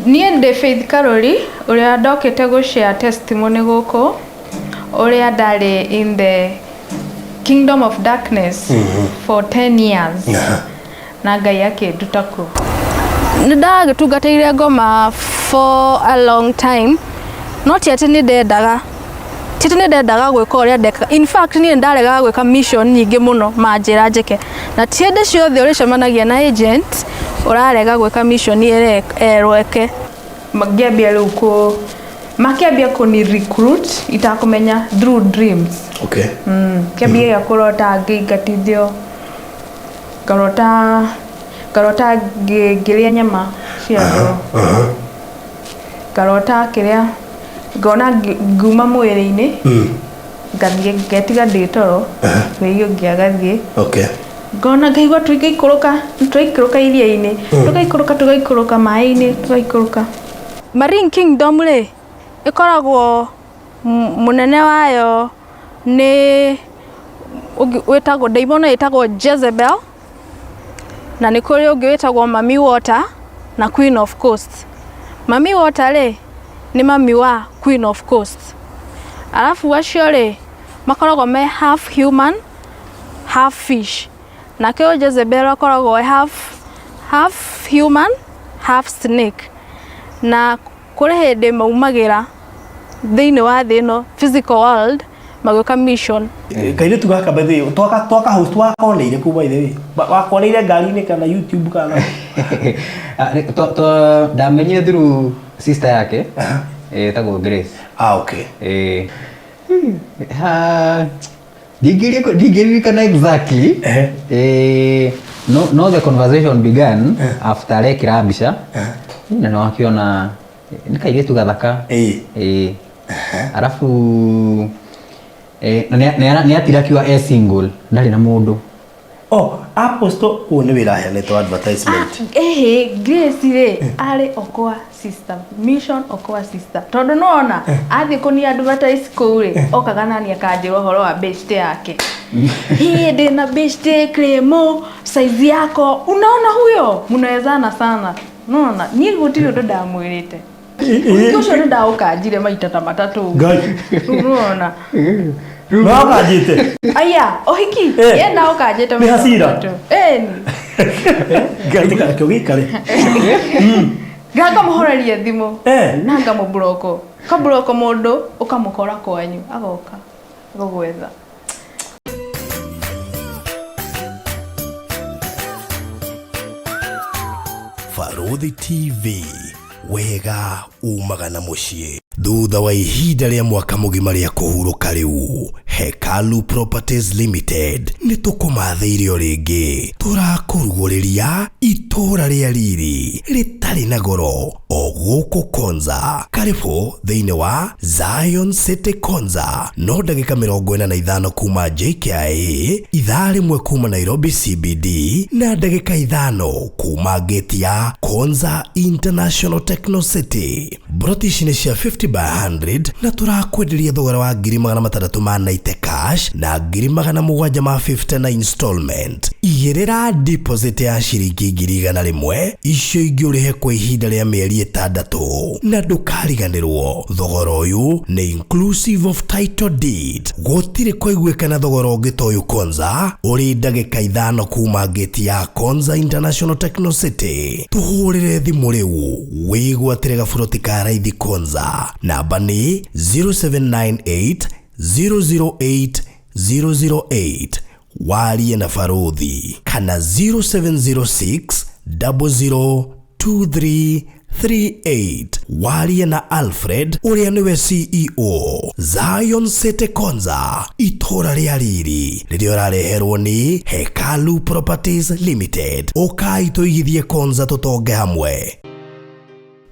Niĩ ndĩ Faith Karori ũrĩa ndokĩte gũ share testimony gũkũ ũrĩa ndarĩ in the kingdom of darkness for 10 years na Ngai akĩnduta kuo. Nĩ ndagĩtungatĩire ngoma for a long time no ti atĩ nĩ ndendaga, ti atĩ nĩ ndendaga gwĩka ũrĩa ndekaga. In fact niĩ nĩ ndaregaga gwĩka mission nyingĩ mũno manjĩra njĩke. Na ti hĩndĩ ciothe ũrĩcemanagia na agent ũrarega gwĩka mission ĩrĩa erwo eke. Ngĩambia rĩu kũ makĩambia kũni recruit itakũmenya through dreams. Kĩambia gĩa kũrota ngĩingatithio, ngarota ngarota ngĩrĩa nyama cia andũ, ngarota kĩrĩa, ngona ngiuma mwĩrĩ-inĩ, ngathiĩ ngetiga ndĩ toro, ũrĩa ũngĩ agathiĩ. Ngona ngaigua tũgĩikũrũka, tũraikũrũka iria-inĩ, tũgaikũrũka tũgaikũrũka maĩ-inĩ, tũgaikũrũka. Marine Kingdom rĩ, ĩkoragwo mũnene wayo nĩ wĩtagwo ndaimono ĩtagwo Jezebel, na nĩ kũrĩ ũngĩ wĩtagwo Mami Water na Queen of Coast. Mami Water rĩ, nĩ mami wa Queen of Coast. Arabu acio rĩ, makoragwo me half human, half fish. Nake ũyũ Jezebel akoragwo e half human, half snake. Na kũrĩ hĩndĩ maumagĩra thĩinĩ wa thĩ ĩno physical world magĩũka mission. Kairĩtu gaka by the way, twaka host wakoneire kũ by the way? Wakoneire ngari-inĩ kana YouTube kana? Ndamenyire through sister yake ĩtagwo Grace. Ah, okay. Ndingĩririkana exactly. No, the conversation began after arekĩra mbica na nĩwakĩona nĩ kairĩtu gathaka. Arabu na nĩ atira akiuga e single, ndarĩ na mũndũ. Oh, apostle ũyũ nĩ wĩra aheanĩtwo advertisement. Ĩhĩ, Grace rĩ arĩ Okoa Sister, mission Okoa Sister, tondũ nĩwona athiĩ kũni advertise kũu rĩ, okaga nani akanjĩra ũhoro wa beshte yake, hii ndĩna beshte Clemo size yako, unaona huyo mnawezana sana. Nona niĩ gũtirĩ ũndũ ndamwĩrĩte. Ũhiki ũcio nĩ ndaũkanjire maita ta matatũ. Ngai. Rĩu nĩwona. Nĩwakanjĩte? Aya, ũhiki ye ndaũkanjĩte Nĩ maita hasira? matatũ. Ĩni. Ngai, reke ũgĩikare. Ngamũhoreria thimũ na ngamũburoko, ũkaburoko mũndũ ũkamũkora kwanyu agoka gũgwetha. Barũthi TV, wega umaga na mũciĩ. Thutha wa ihinda rĩa mwaka mũgima rĩa kũhurũka, rĩu Hekalu Properties Limited nĩ tũkũmathĩire o rĩngĩ, tũrakũrugũrĩria itũũra rĩa riri rĩtarĩ na goro o gũkũ Konza. Karibu thĩinĩ wa Zion City Konza, no ndagĩka 45 kuma JKIA, ithaa rĩmwe kuma Nairobi CBD na ndagĩka 5 kuma gate ya Konza International Techno City. Mburoti ici nĩ cia 50 by 100 na tũrakwenderia thogora wa 690,000 ma 90 cash na 750,000 na installment. Igĩrĩra deposit ya ciringi 100,000, icio ingĩ ũrĩhe kwa ihinda rĩa mĩeri 6, na ndũkariganĩrwo thogora ũyũ nĩ inclusive of title deed. Gũtirĩ kũiguĩkana thogora ũngĩ ta ũyũ Konza, ũrĩ ndagĩka 5 kuma gate ya Konza International Techno City. Tũhũrĩre thimũ rĩu wĩgwatĩre gaburoti ka raithi Konza. Namba nĩ 0798 008 008, warie na Barũthi, kana 0706 002338, warie na Alfred ũrĩa nĩwe CEO. Zion City Konza, itũũra rĩa riri rĩrĩa ũrareherwo nĩ Hekalu Properties Limited. Ũkai tũigithie Konza, tũtonge hamwe.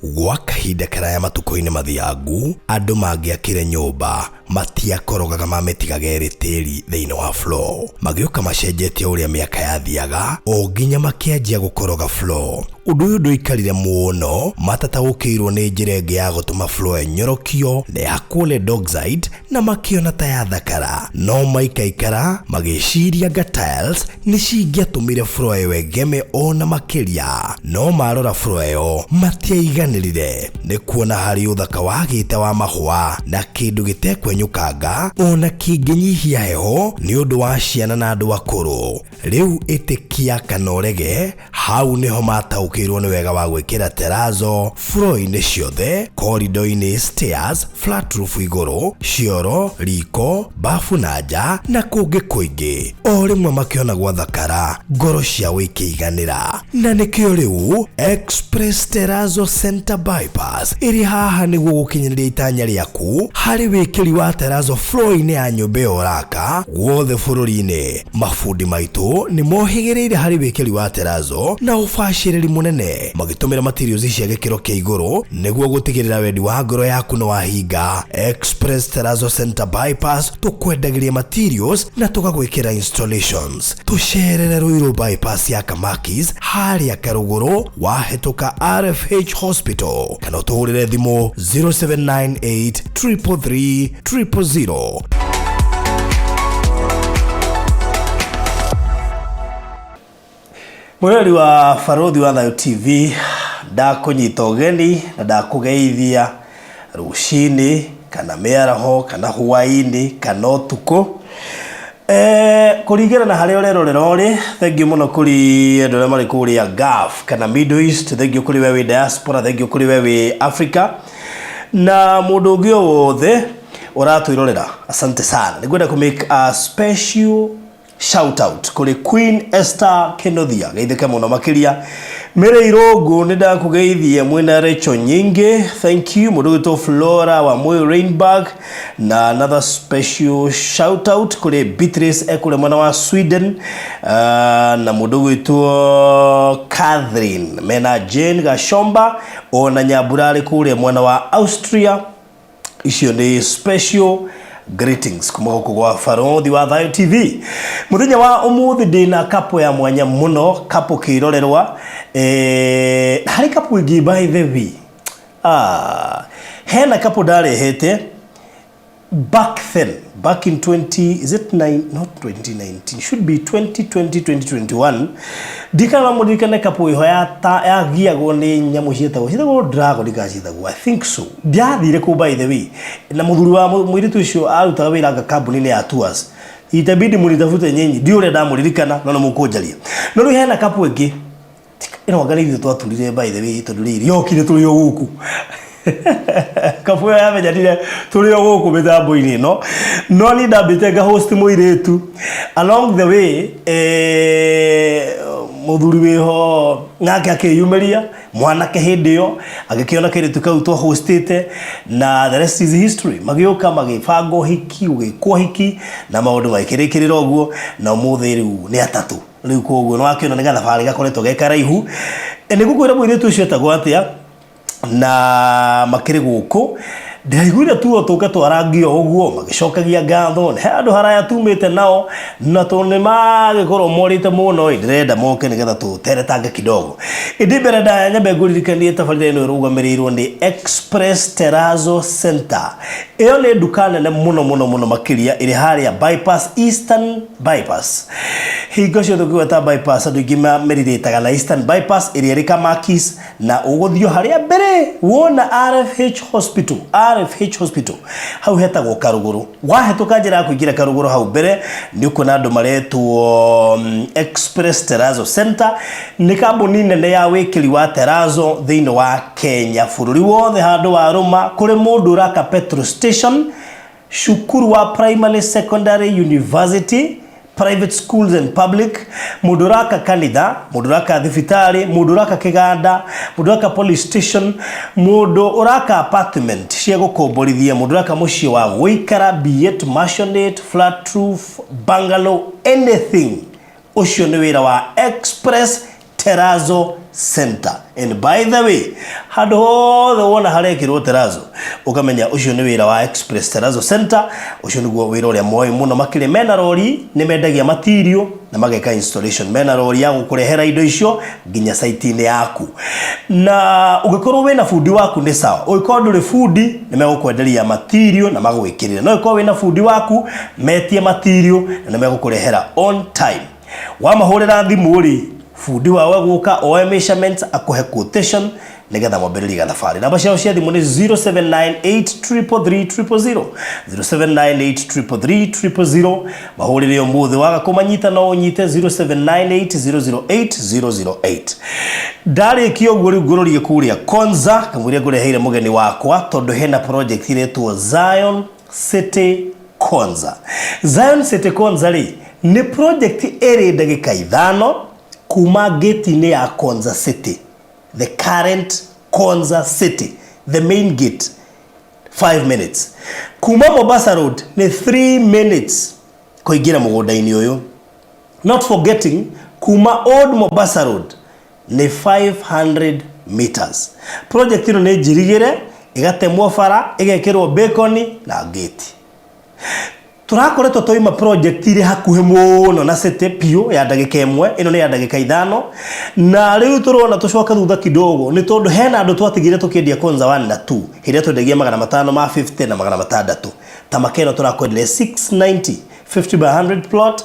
Gwa kahinda karaya matukũ-inĩ mathiangu, andũ mangĩakire nyũmba. Matiakorogaga mamĩtigaga ĩrĩ tĩri thĩinĩ wa floor. Magĩũka macenjetie ũrĩa mĩaka yathiaga o nginya makĩanjia gũkoroga floor. Ũndũ ũyũ ndũikarire mũno matataũkĩirwo nĩ njĩra ĩngĩ ya gũtũma floor ĩnyorokio na ĩhakwo lead oxide na makĩona ta yathakara. No maikaikara magĩciria anga tiles nĩ cingĩatũmire floor ĩyo ĩgeme ona makĩria. No marora floor ĩyo matiaiganĩrire nĩ kuona harĩ ũthaka wagĩte wa mahũa na kĩndũ gĩtekwenyũkanga ona kĩngĩnyihia heho nĩ ũndũ wa ciana na andũ akũrũ. Rĩu ĩtĩkia kana ũrege, hau nĩho mataũkĩirwo nĩ wega wa gwĩkĩra terrazzo floor-inĩ ciothe, corridor-inĩ, stairs, flat roof igũrũ, cioro, riko, bafu na nja na kũngĩ kũingĩ. O rĩmwe makĩona gwathakara, ngoro ciao ikĩiganĩra. Na nĩkĩo rĩu Express Terrazzo Center Bypass ĩrĩ haha nĩguo gũkinyanĩria itanya rĩaku harĩ wĩkĩri wa terrazzo floor-inĩ ya nyũmba ĩyo ũraka guothe bũrũri-inĩ. Mabundi maitũ nĩ mohĩgĩrĩire harĩ wĩkĩri wa terrazzo na ũbacĩrĩri mũnene magĩtũmĩra materials cia gĩkĩro kĩa igũrũ nĩguo gũtigĩrĩra wendi wa ngoro yaku nĩ wahinga. Express Terrazzo Center Bypass tũkwendagĩria materials na tũgagwĩkĩra installations. Tũcerere Ruiru Bypass ya Kamakis harĩa Karũgũrũ wahĩtũka RFH Hospital kana ũtũhũrĩre thimũ 0798 333 000. Mwĩrori wa Barũthi wa Thayũ TV, ndakũnyita ũgeni na ndakũgeithia rũcinĩ kana mĩaraho kana hwaĩ-inĩ kana ũtukũ. Kũringana na harĩa ũrerorera ũrĩ, thengiũ mũno kũrĩ andũ arĩa marĩ kũrĩa Gulf kana Middle East, thengiũ kũrĩ we wĩ diaspora, thengiũ kũrĩ we wĩ Africa na mũndũ ũngĩ o wothe ũratwĩrorera, asante sana. Nĩngwenda kũ make a special shout out kũrĩ Queen Esther Kenothia, geithĩke mũno makĩria. Mary Irũngũ nĩ ndakũgeithia mwĩna Rachel Nyingĩ, thank you. Mũndũ ũgwĩtwo Flora wa Moyo Rainberg, na another special shout out kũrĩ Beatrice ekũrĩa mwena wa Sweden, na mũndũ ũgwĩtwo Catherine mena Jane Gashomba ona Nyambura arĩ kũrĩa mwena wa Austria. Icio nĩ special greetings kuma gũkũ gwa Barũthi wa Thayũ TV. Mũthenya wa ũmũthĩ ndĩna couple ya mwanya mũno, couple kĩrorerwa. Harĩ couple ĩngĩ by the way. Hena couple ndarehete back then, back in 20, is it nine, not 2019, should be 2020, 2021. Ndikana mũririkane couple ĩho yagiagwo nĩ nyamũ ciĩtagwo dragon kana ciĩtagwo, I think so. Ndiathire kũu by the way, na mũthuri wa mũirĩtu ũcio arutaga wĩra anga kambuni-inĩ ya tours. Itabidi mũnitafute nyinyi, ndiũ ũrĩa ndamũririkana, no nĩ mũkũnjaria. No rĩu hena couple ĩngĩ ĩno anga nĩ ithuĩ twaturire by the way, tondũ rĩrĩ yokire tũrĩ o gũkũ. Couple ĩyo yamenyanire tũrĩ o gũkũ mĩtambo-inĩ ĩno, no niĩ ndambĩte nga host mũirĩtu along the way, mũthuri wĩho nake akĩyumĩria mwanake hĩndĩ ĩyo agĩkĩona kairĩtu kau twahostĩte, na the rest is history. Magĩũka magĩbanga ũhiki, ũgĩkwo hiki na maũndũ magĩkĩrĩkĩrĩra ũguo, na ũmũthĩ rĩu nĩ atatũ rĩu. Koguo nĩ wakĩona nĩ gathabarĩ gakoretwo ge karaihu. Nĩ ngũkwĩra mũirĩtu ũcio etagwo atĩa na makĩrĩ gũkũ. Ndĩraiguire tu o tũke twarangio ũguo magĩcokagia ngatho nĩ handũ haraya tumĩte nao, na tondũ nĩ magĩkorwo morĩte mũno ĩ, ndĩrenda moke nĩgetha tũteretange kidogo. Ĩndĩ mbere ndaya nyambe ngũririkanie tabarĩra ĩno ĩrũgamĩrĩirwo nĩ Express Terrazzo Center. Ĩyo nĩ nduka nene mũno mũno mũno makĩria ĩrĩ harĩa Bypass, Eastern Bypass. Hingo ciothe ũkĩgweta Bypass andũ aingĩ mamĩrirĩtaga na Eastern Bypass ĩrĩa ĩrĩ Kamakis, na ũgũthiĩ harĩa mbere wona RFH Hospital, RFH Hospital hau hetagwo Karũgũrũ. Wahĩtũka njĩra ya kũingĩra Karũgũrũ hau mbere nĩ ũkuona andũ maretwo Express Terrazzo Center. Nĩ kambuni nene ya wĩkĩri wa terrazzo thĩinĩ wa Kenya bũrũri wothe. Handũ wa rũma kũrĩ mũndũ ũraka petrol station, cukuru wa primary, secondary, university, private schools and public, mũndũ ũraka kanitha, mũndũ ũraka thibitarĩ, mũndũ ũraka kĩganda, mũndũ ũraka police station, mũndũ ũraka apartment cia gũkomborithia, mũndũ ũraka mũciĩ wa gũikara, be it maisonette, flat roof, bungalow, anything. Ũcio nĩ wĩra wa Express Terrazzo Center. And by the way, handũ hothe wona harekĩrwo terrazzo, ũkamenya ũcio nĩ wĩra wa Express Terrazzo Center. Ũcio nĩguo wĩra ũrĩa moĩ mũno makĩrĩ. Mena rori, nĩ mendagia material na mageka installation. Mena rori ya gũkũrehera indo icio nginya site-inĩ yaku. Na ũngĩkorwo wĩna bundi waku nĩ sawa, ũngĩkorwo ndũrĩ bundi nĩ megũkwenderia material na magwĩkĩrĩre. No ũngĩkorwo wĩna bundi waku, metie material na nĩ megũkũrehera on time. Wamahũrĩra thimũ rĩ, bundi wao egũka oe measurements, akũhe quotation nĩgetha mwambĩrĩrie gathabarĩ. Namba ciao cia thimũ nĩ 0798 333 000, 0798 333 000. Mahũrĩre ũmũthĩ, waga kũmanyita no ũnyite 0798 008 008. Ndarĩkia ũguo, rĩu ngũrũrie kũrĩa Konza, kamũira ngũreheire mũgeni wakwa, tondũ hena project iretwo Zion City Konza. Zion City Konza rĩ, nĩ project ĩrĩ ndagĩka 5 kuma gate-inĩ ya Konza City, the current Konza City, the main gate, 5 minutes. Kuma Mombasa Road nĩ 3 minutes kũingĩra mũgũnda-inĩ ũyũ. Not forgetting, kuma Old Mombasa Road nĩ 500 meters. Project ĩno nĩ njirigĩre, ĩgatemwo bara, ĩgekĩrwo bacon na gate. Tũrakoretwo twaima project irĩ hakuhĩ mũno na city piũ ya ndagĩka 1, ĩno nĩ ya ndagĩka 5. Na rĩu tũrona tũcoke thutha kidogo, nĩ tondũ hena andũ twatigire tũkĩendia Konza 1 na 2 hĩndĩ ĩrĩa twendagia 550 na 600. Ta makeno tũrakwenderia 690, 50 by 100 plot,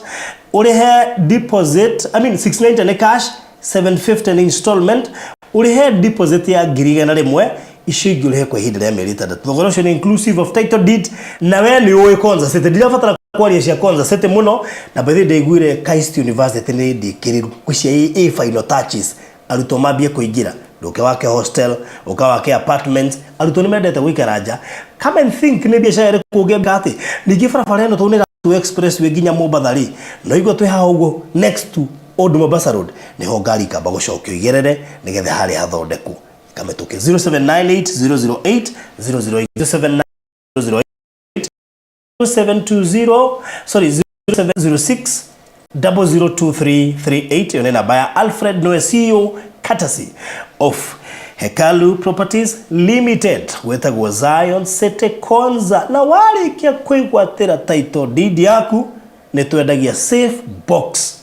ũrĩhe deposit, I mean 690 nĩ cash, 750 nĩ installment. Ũrĩhe deposit ya 100,000, icio ingĩ ũrĩhe kwa ihinda rĩa mĩeri 6. Thogora ũcio nĩ inclusive of title deed. Na we nĩ ũĩ Konza City, ndirabatara kwaria cia Konza City mũno. Na by the way, ndaiguire KAIST University nĩ ndĩkĩrĩru ngwĩciria ĩ final touches, arutwo mambie kũingĩra. Ndũke wake hostel, ũka wake apartments, arutwo nĩ mendete gũikara nja. Come and think nĩ biacara ĩrĩkũ ũngĩka atĩ ningĩ barabara ĩno tondũ nĩ expressway nginya Mombatha rĩ, no igua twĩ haha ũguo next to Old Mombasa Road, nĩho ngari ikamba gũcokio igerere nĩgetha harĩa hathondekwo. Kamĩtũke 0798 008 008, 0790 0720, sorry, 0706 002338. Ĩyo nĩ namba ya Alfred Noe, CEO, courtesy of Hekalu Properties Limited, wetagwo Zion City Konza. Na warĩkia kwĩgwatĩra title deed yaku, nĩ twendagia safe box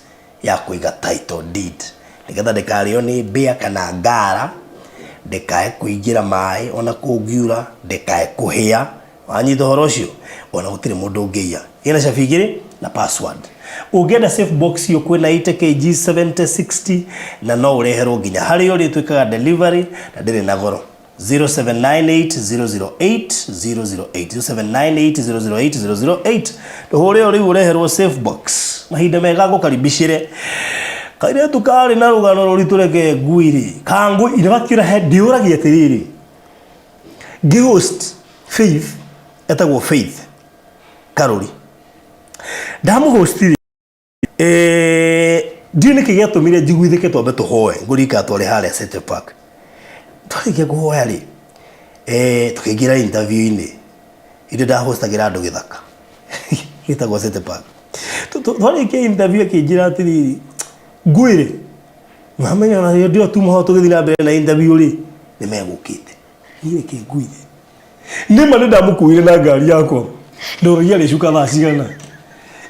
ya kũiga title deed nĩgetha ndĩkarĩo nĩ mbĩa kana ngara, ndĩkae kũingĩra maĩ ona kũngiura, ndĩkae kũhĩa. Wanyita ũhoro ũcio? Ona gũtirĩ mũndũ ũngĩiya. Ĩna cabi 2 na password. Ũngĩenda safe box iyo, kwĩna 80 kg, 70, 60, na no ũreherwo nginya harĩa ũrĩ. Twĩkaga delivery na ndĩrĩ na goro. 0798 008 008, 0798 008 008. Ndũhũre o rĩu ũreherwo safe box. Mahinda mega ngũkaribicĩre kairĩtu karĩ na rũgano rũritũ. Reke ngui-rĩ kangui irabakiũra he ndiũragia atĩrĩrĩ, ngĩhost Faith, etagwo Faith Karũri, ndamũhost rĩ, ndiũĩ nĩkĩ gĩatũmire njiguithĩke twambe tũhoe. Ngũririkana twarĩ harĩa City Park. Twarĩkia kũhoya rĩ, tũkĩingĩra interview-inĩ ĩrĩa ndahostagĩra andũ gĩthaka gĩtagwo City Park. Twarĩkia interview akĩnjĩra atĩrĩrĩ, ngwĩre mamenya ona ndio tuma ho tũgĩthiĩ na mbere na interview rĩ, nĩ megũkĩte. Niĩ reke ngwĩre, nĩma nĩ ndamũkuire na ngari yakwa, ndũragia rĩcuka thaa cigana.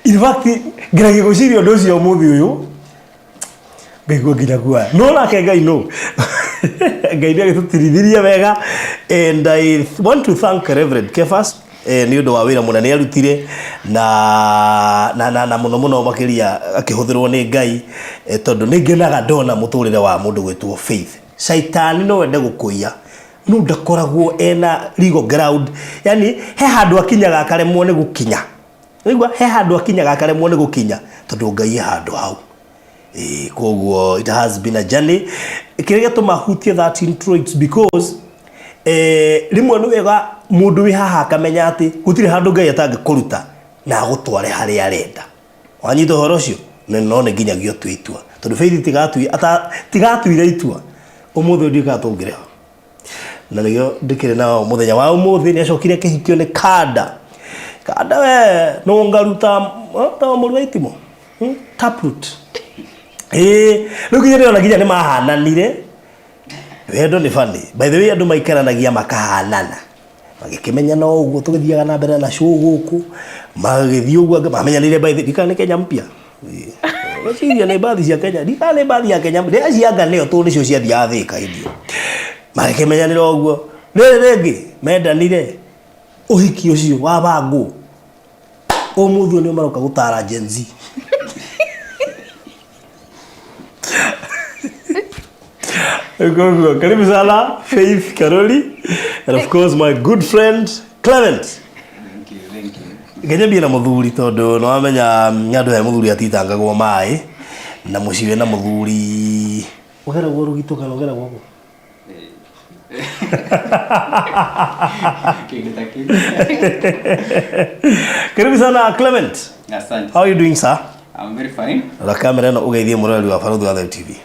In fact, ngeragia gwĩciria ũndũ ũcio ũmũthĩ ũyũ, ngaigua nginya guoya, no nake Ngai, no Ngai nĩ agĩtũtirithirie wega. And I want to thank Reverend Kefas nĩ ũndũ wa wĩra mũnene arutire na mũno mũno makĩria akĩhũthĩrwo nĩ Ngai, tondũ nĩ ngenaga ndona mũtũrĩre wa mũndũ gwĩtwo Faith. Caitani no ende gũkũiya, no ndakoragwo ena legal ground, yani he handũ akinyaga akaremwo nĩ gũkinya. Ũigua, he handũ akinyaga akaremwo nĩ gũkinya, tondũ Ngai e handũ hau. Ĩĩ, koguo it has been a journey. Kĩrĩa gĩatũma hutie that intro, it's because rĩmwe nĩ wega mũndũ wĩ haha akamenya atĩ gũtirĩ handũ Ngai atangĩkũruta na agũtware harĩa arenda. Wanyita ũhoro ũcio? No nĩ nginyagia ũtue itua, tondũ Faith tigatuire itua, ũmũthĩ ũyũ ndiũkaga tũngĩrĩha. Na nĩkĩo ndĩkĩrĩ nao mũthenya wa ũmũthĩ. Nĩ acokire akĩhikio nĩ Kanda. Kanda we nũngaruta ta mũru wa itimũ. Taproot. Ĩĩ, rĩu nginya ndĩrona nginya nĩ mahananire. Wendo nĩ funny. By the way, andũ maikaranagia makahanana. Magĩkĩmenyana o ũguo tũgĩthiaga na mbere na show gũkũ. Magĩthiĩ ũguo angĩ mamenyanire by the ndikana nĩ Kenya mpya. Gwĩciria nĩ mbathi cia Kenya. Ndikana nĩ mbathi ya Kenya. Ndĩracianga nĩyo tondũ nĩcio ciathiaga Thĩka hĩndĩ ĩyo. Magĩkĩmenyanĩra ũguo. Rĩrĩ rĩngĩ mendanire ũhiki ũcio wabangwo. Ũmũthĩ ũyũ nĩo maroka gũtara Gen Z. Koguo, karibu sana Faith Karoli and of course my good friend Clement. Thank you, thank you. Nginya mbie na muthuri tondu nĩ wamenya andũ he muthuri atitangagwo maĩ na mũciĩ wĩna mũthuri ũgeragwo rũgito kana ũgeragwo kũ? Kĩndũ ta kĩu. Karibu sana Clement. Asante. How are you doing, sir? I'm very fine. Rora kamera ĩno ũgeithie mũroreri wa Barũthi wa Thayũ TV.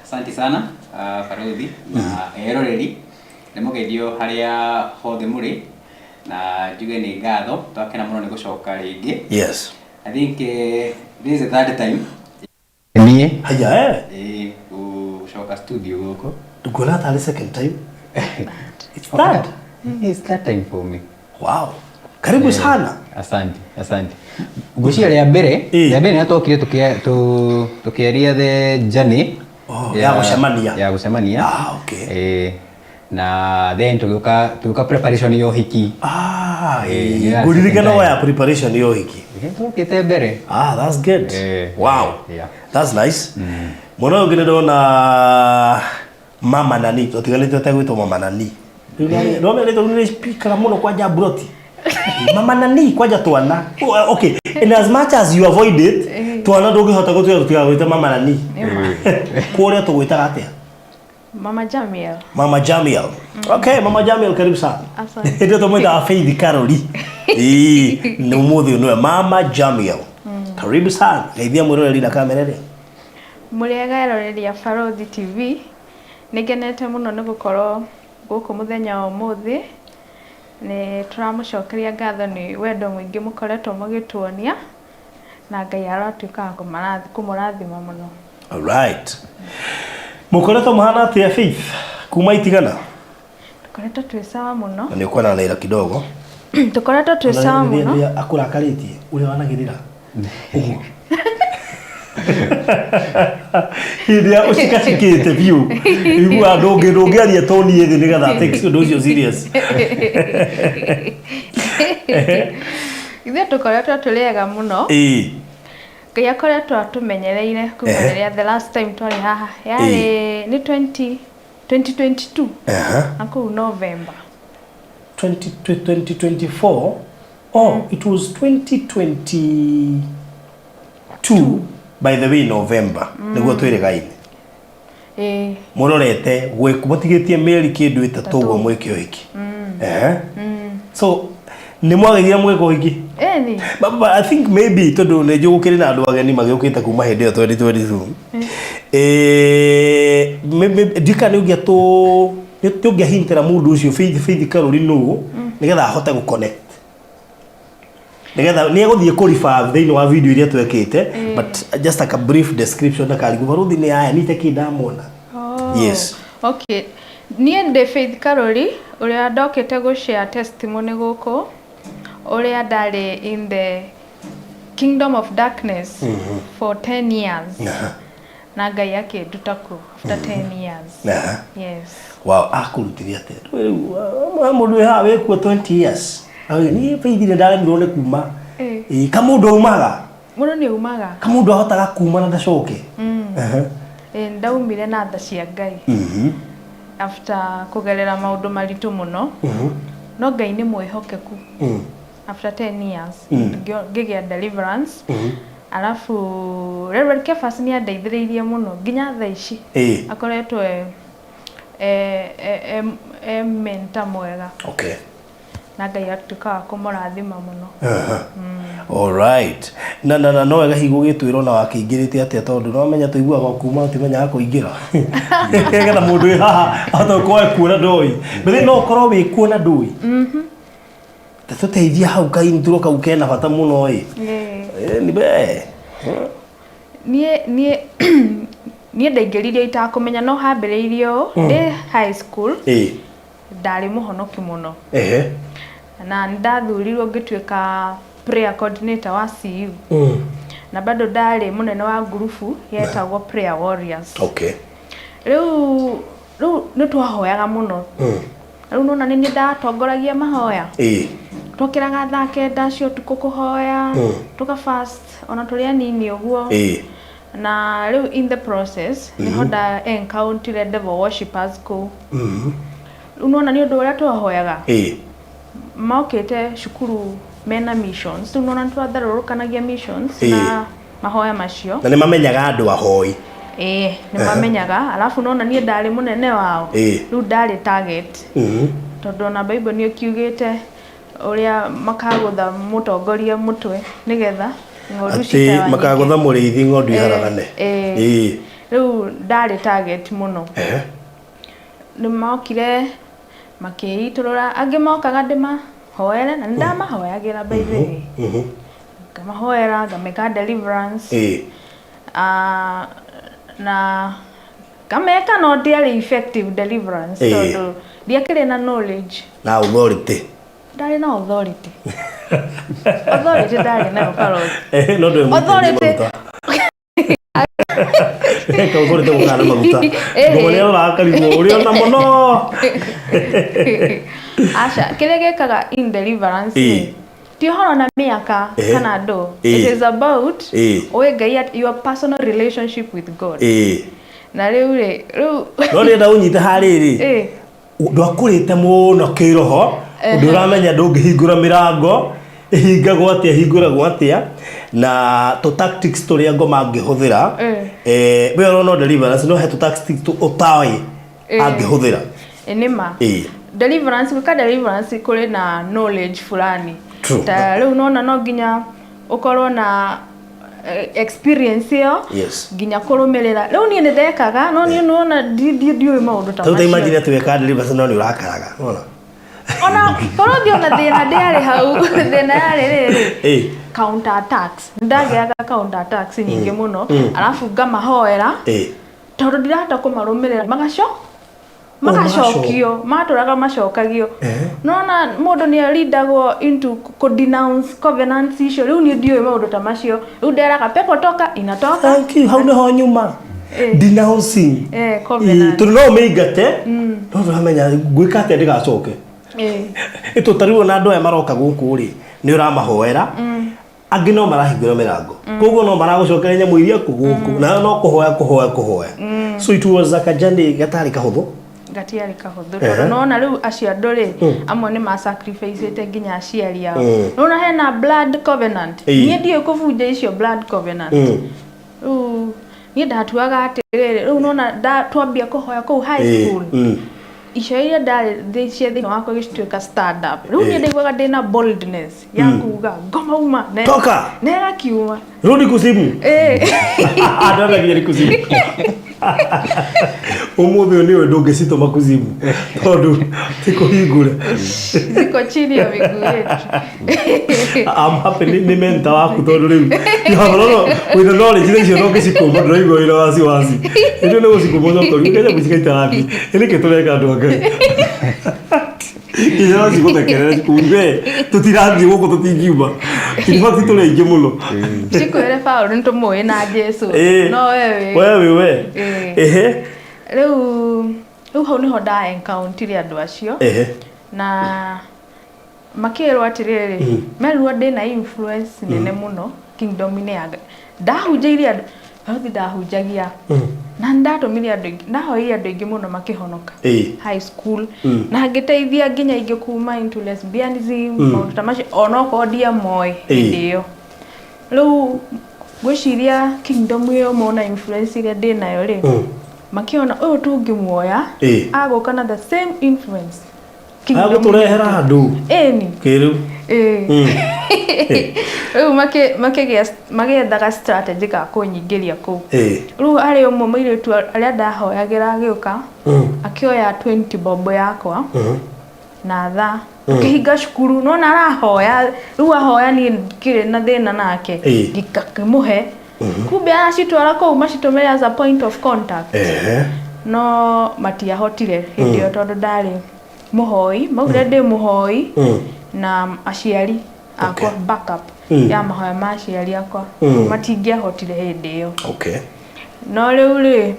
Asante sana Barũthi na eroreri nĩ mũgeithio harĩa hothe mũrĩ na njuge nĩ ngatho twakena mũno nĩ gũcoka rĩngĩ. Yes. I think this is the third time niĩ Haya eh. Gũcoka studio gũkũ. Nguona tarĩ second time. It's third. It's third time for me. Wow. Karibu sana. Asante, asante. Ngwĩciria rĩa mbere, rĩa mbere nĩ twokire tũkĩaria the journey Oh, ya gũcemania. Ya gũcemania. Ah, okay. Na then tũgĩũka preparation ya ũhiki. Ah, Yeah, ngũririkana second time. ya preparation ya ũhiki. Tũkĩte mbere. Ah, that's good. Wow. Yeah. That's nice. Mwana ũyũ ũngĩ nĩ ndona mama nani, tũtiganĩte ũtegwĩtwo mama nani. Rĩu nĩ tondũ nĩ speaker mũno kwanja broti. Mama nani kwanja twana. Oh, okay, in as much as you avoid it, twana ndũngĩhota gũtwĩra tũtigagwĩte mama nani. Kũrĩa tũgwĩtaga atĩa? Mama Jamiel. Mama Jamiel. Okay, Mama Jamiel karibu sana. Asante. Ndio tumwitaga Faith Karoli. Ĩĩ, nĩ ũmũthĩ ũyũ nĩwe Mama Jamiel. Karibu sana. Geithia mwĩroreri na kamera ĩrĩa. Mũrĩega eroreri a Barũthi TV. Nĩngenete mũno nĩ gũkorwo gũkũ mũthenya wa ũmũthĩ. Nĩ tũramũcokeria ngatho nĩ wendo mũingĩ mũkoretwo mũgĩtuonia na Ngai aratuĩka wa kũmũrathima mũno. All right. Mũkoretwo mũhana atĩa Faith kuma itigana? Tũkoretwo twĩ sawa mũno. Na nĩ ũkuona na ira kidogo. Tũkoretwo twĩ sawa mũno. Rĩrĩa akũrakarĩtie ũrĩa wanagĩrĩra. Ũguo. Hĩndĩ ĩrĩa ũcikacikĩte biũ iguaga ndũngĩaria toni ĩthĩ nĩgetha take ũndũ ũcio serious. Ithuĩ tũkoretwo tũrĩ ega mũno. Ĩĩ. Ngai akoretwo atũmenyereire kuma rĩrĩa the last time twarĩ haha yarĩ nĩ 2022 na kũu November. 2024. Oh, it was 2022 by the way, November nĩguo twĩrĩgaine. Mũrorete mũtigĩtie mĩeri kĩndũ ĩtatũ ũguo mwĩke ũhiki. So nĩ mwagĩrire mwĩka ũhiki? Ĩni. But I think maybe tondũ nĩ njũĩ gũkĩrĩ na andũ ageni magĩũkĩte kuma hĩndĩ ĩyo 2022. Ndiũĩ kana nĩ ũngĩahintĩra mũndũ ũcio Faith Karoli nũ nĩgetha ahote gũ-connect. Nĩgetha nĩ egũthiĩ kũ-refer thĩinĩ wa video iria twekĩte, but just like a brief description na karigũ Barũthi nĩ aya nĩ itakĩ ndamona. Yes. Okay. Niĩ ndĩ Faith Karoli ũrĩa ndokĩte gũ-share testimony gũkũ ũrĩa ndarĩ in the kingdom of darkness for 10 years. Na Ngai akĩnduta kũ after 10 years. Yes. Wow, akũrutire atĩa? Rĩu mũndũ wĩ haha wĩkuo 20 years. Niĩ Faith nĩ ndaremirwo nĩ kuma. Kamũndũ aumaga? Mũndũ nĩ aumaga. Kamũndũ ahotaga kuma na ndacoke? Ndaumire na tha cia Ngai. After kũgerera maũndũ maritũ mũno. No Ngai nĩ mwĩhokeku. After 10 years ngĩgĩa deliverance. Alafu Reverend Kefas nĩ andeithĩrĩirie mũno nginya thaa ici. Akoretwo e mentor mwega. Okay. Na Ngai atuĩka wa kũmũrathima mũno. All right. Na na na no wega hihi gũgĩtwĩra ona wakĩingĩrĩte atĩa tondũ no menya tũiguaga kuma ũtimenyaga kũingĩra. Nĩgetha mũndũ wĩ haha ahote gũkorwo ekuo na ndoĩ. But no ũkorwo wĩ kuo na ndũĩ. Ta tũteithie hau kaintro kau kena bata mũno ĩ. Nĩ be. Niĩ ndaingĩririo itakũmenya, no hambĩrĩirio ndĩ high school. Ndarĩ mũhonoki mũno. Na nĩ ndathurirwo ngĩtuĩka prayer coordinator wa CU. Na bado ndarĩ mũnene wa ngurubu yetagwo Prayer Warriors. Rĩu nĩ twahoyaga mũno. Rĩu nona nĩ niĩ ndatongoragia mahoya. Twokĩraga thaa 9 cia ũtukũ kũhoya, tũka fast ona tũrĩ anini ũguo. Na rĩu in the process nĩho nda encountered devil worshippers kũu. Rĩu nona nĩ ũndũ ũrĩa twahoyaga, mokĩte cukuru mena missions. Rĩu nona nĩtwatharũrũkanagia missions na mahoya macio. Na nĩ mamenyaga andũ ahoi. Ĩĩ, nĩ mamenyaga. Alafu nona niĩ ndarĩ mũnene wao. Rĩu ndarĩ target. Tondũ ona Bible nĩ ĩkiugĩte ũrĩa makagũtha mũtongoria mũtwe nĩgetha ng'ondu atĩ citawanyĩke. Makagũtha mũrĩithi, ng'ondu iharagane. Rĩu ndarĩ target mũno. Nĩ mokire makĩitũrũra, angĩ mokaga ndĩmahoere, na nĩ ndamahoyagĩra, by the way. Ngamahoera, ngameka deliverance. Ah, na ngameka, no ndiarĩ effective deliverance tondũ ndiakĩrĩ na knowledge. Na authority. Ndarĩ na authority. Authority ndarĩ nayo, Karoli. No ndũrĩ Authority. maguta. Ka authority gũkana na maguta. Ngoma nĩ aroraga karigwo ũrĩ ona mũno. Aca, kĩrĩa gĩkaga in deliverance rĩ, ti ũhoro na mĩaka kana andũ. It is about ũĩ Ngai your personal relationship with God. Na rĩu rĩ, rĩu No ndĩrenda ũnyite harĩrĩ. Ndwakũrĩte mũno kĩroho, ũndũ ũramenya ndũngĩhingũra mĩrango, ĩhingagwo atĩa, ĩhingũragwo atĩa, na tũ tactics tũrĩa ngoma angĩhũthĩra. We ũrona deliverance, no he tũ tactics ũtaĩ angĩhũthĩra. Ĩ, nĩ ma. Deliverance, gwĩka deliverance kũrĩ na knowledge fulani. Ta rĩu nona no nginya ũkorwo na experience ĩyo nginya kũrũmĩrĩra. Rĩu niĩ nĩ ndekaga, no niĩ nona ndiũĩ maũndũ ta Rĩu ta imagine macio. atĩ weka deliverance no nĩ ũrakaraga, wona. Ona korwo ona thĩna ndĩarĩ hau, thĩna yarĩ rĩrĩ, counter attacks. Nĩ ndagĩaga counter attacks nyingĩ mũno, arabu ngamahoera, tondũ ndirahota kũmarũmĩrĩra, magacokio, matũraga macokagio. Nona mũndũ nĩ arindagwo into kũ denounce covenants icio. Rĩu niĩ ndiũĩ maũndũ ta macio. Rĩu nderaga pepo toka, inatoka. Thank you, hau nĩho nyuma. Denouncing. Covenant. Tondũ no ũmĩingate, no ndũramenya ngwĩka atĩa ndĩgacoke. Ĩtũ ta rĩu ona andũ aya maroka gũkũ rĩ, nĩ ũramahoera, angĩ no marahingũra mĩrango, koguo no maragũcokeria nyamũ iria kũ gũkũ, nayo no kũhoya kũhoya kũhoya. So it was like a journey gatarĩ kahũthũ. Gatiarĩ kahũthũ, tondũ nona rĩu acio andũ rĩ, amwe nĩ ma sacrifice nginya aciari ao. Nona hena blood covenant. Niĩ ndiũĩ kũbunja icio blood covenant. Rĩu niĩ ndatuaga atĩrĩrĩ, rĩu nona twambia kũhoya kũu high school, icio iria ndarĩ cia thĩinĩ wakwa gĩcituĩka stand up. Rĩu niĩ ndaiguaga ndĩna boldness ya kuga ngoma uma Toka! Na ĩgakiuma. Rudi kuzimu. Ndona nginya nĩ kuzimu. Ũmũthĩ ũyũ nĩũĩ ndũngĩcitũma kuzimu tondũ ti kũhingũre. Ziko chini ya miguu yetu. I'm happy nĩ mentor waku, tondũ rĩu you have a lot of, with the knowledge icio no ngĩcikũma ndũraigua wĩna wasiwasi. Ĩndĩ nĩ gũcikũma ũcoka ũriũke nyamũ cigaikara thĩ. Nĩkĩ tũreka, andũ a Ngai? Inya no cigũthekerere we tũtirathiĩ gũkũ, tũtingiuma. In fact tũrĩ aingĩ mũno. Cikwĩre Paul nĩ tũmũĩ na Jesu, no we wĩ we wĩ we. Rĩu hau nĩho nda encounter andũ acio. Na makĩrwo atĩrĩrĩ, merirwo ndĩna influence nene mũno kingdom-inĩ ya Ngai. Ndahunjĩirie andũ baruthi, ndahunjagia na nĩ ndatũmire andũ aingĩ, ndahoeire andũ aingĩ mũno makĩhonoka high school, na ngĩteithia nginya ingĩ kuma into lesbianism, maũndũ ta macio, onokorwo ndiamoĩ hĩndĩ ĩyo. Rĩu ngwĩciria kingdom ĩyo mona influence ĩrĩa ndĩnayo rĩ, makĩona ũyũ tũngĩmuoya agũka na the same influence Agũtũrehera andũ. Ĩni. Kĩrĩu. Ĩĩ. Rĩu makĩgĩa magĩethaga strategy ga kũnyingĩria kũu. Rĩu harĩ ũmwe mũirĩtu arĩa ndahoyagĩra agĩũka, akĩoya 20 bob yakwa na thaa tũkĩhinga cukuru. Nona arahoya, rĩu ahoya, niĩ ndikĩrĩ na thĩna nake. Ngĩkĩmũhe. Kumbe aracitwara kũu macitũmĩre as a point of contact. No matiahotire hĩndĩ ĩyo tondũ ndarĩ mũhoi, maugire ndĩ mũhoi na aciari akwa backup ya mahoya ma aciari akwa matingĩahotire hĩndĩ ĩyo. No rĩu rĩ,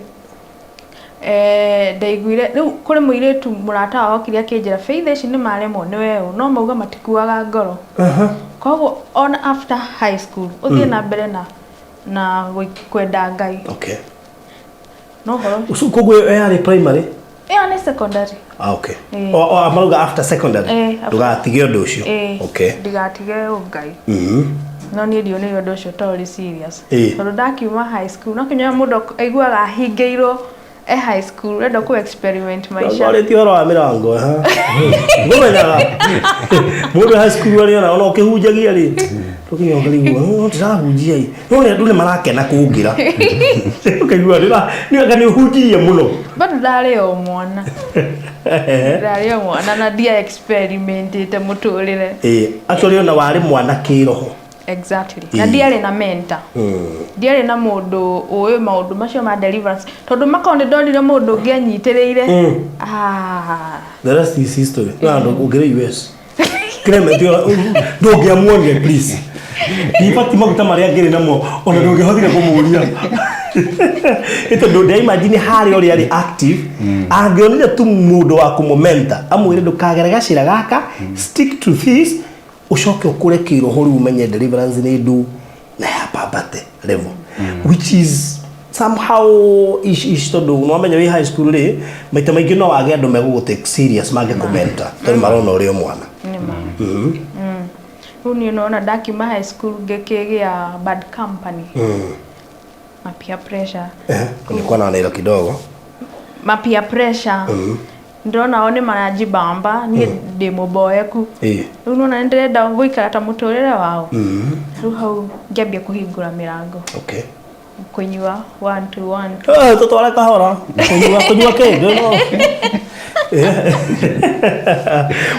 ndaiguire rĩu kũrĩ mũirĩtu mũrata wao okire akĩnjĩra, "Faith, ici nĩ maremwo nĩ weũ, no mauga matikuaga ngoro." Koguo ona after high school ũthiĩ na mbere na kwenda Ngai. No ũhoro Ũcio koguo ĩyo yarĩ primary? Ĩyo nĩ secondary. Ah, okay. O marauga after secondary ndũgatige ũndũ ũcio. Ndigatige ũngai. No niĩ ndionire ũndũ ũcio ta ũrĩ serious. Tondũ ndakiuma high school, no kinya mũndũ aiguaga ahingĩirwo e high school, ũrenda kũ experiment maica. Warĩtie ũhoro wa mĩrango, ha? Ngũmenyaga mũndũ high school arĩ ona ũkĩhunjagia rĩ, tũkinya ũkarigwo, "No, ndĩrahunjia ĩ, no nĩ andũ nĩ marakena kũngĩra." Ũkaigua nĩ anga nĩ ũhunjirie mũno. Bado ndarĩ o mwana. Ndarĩ o mwana na ndia experimentĩte mũtũrĩre. Actually ona warĩ mwana kĩroho. Exactly. Na ndiarĩ na mentor. Ndiarĩ na mũndũ ũĩ maũndũ macio ma deliverance. Tondũ makorwo nĩ ndonire mũndũ ũngĩ anyitĩrĩire. Ah. The rest is history. No andũ ũngĩrĩ US. Clement ndũngĩamuonire, please. Ndibati maguta marĩa ngĩrĩ namo ona ndũngĩhotire kũmũria. Nĩ tondũ ndĩraimagine harĩa ũrĩa arĩ active, angĩonire tu mũndũ wa kũmũmenta amwĩre, "Ndũkagere gacĩra gaka, stick to this, ũcoke ũkũre kĩroho, rĩu ũmenye deliverance nĩ ndũ na yambambate level," which is somehow ish ish, tondũ nwamenya wĩ high school rĩ, maita maingĩ no wage andũ megũgũ take serious mangĩkũmenta tondũ marona ũrĩ o mwana. Nĩ ma. Rĩu niĩ nona ndakiuma high school ngĩkĩgĩa bad company ma peer pressure. Nilikuwa na naira kidogo. Ma peer pressure, ndĩrona o nĩ maranjibamba, niĩ ndĩ mũboeku. Rĩu nona nĩ ndĩrenda gũikara ta mũtũrĩre wao. Rĩu hau ngĩambia kũhingũra mĩrango, kũnyua, one two one two. Tũtware kahora, kũnyua kĩ no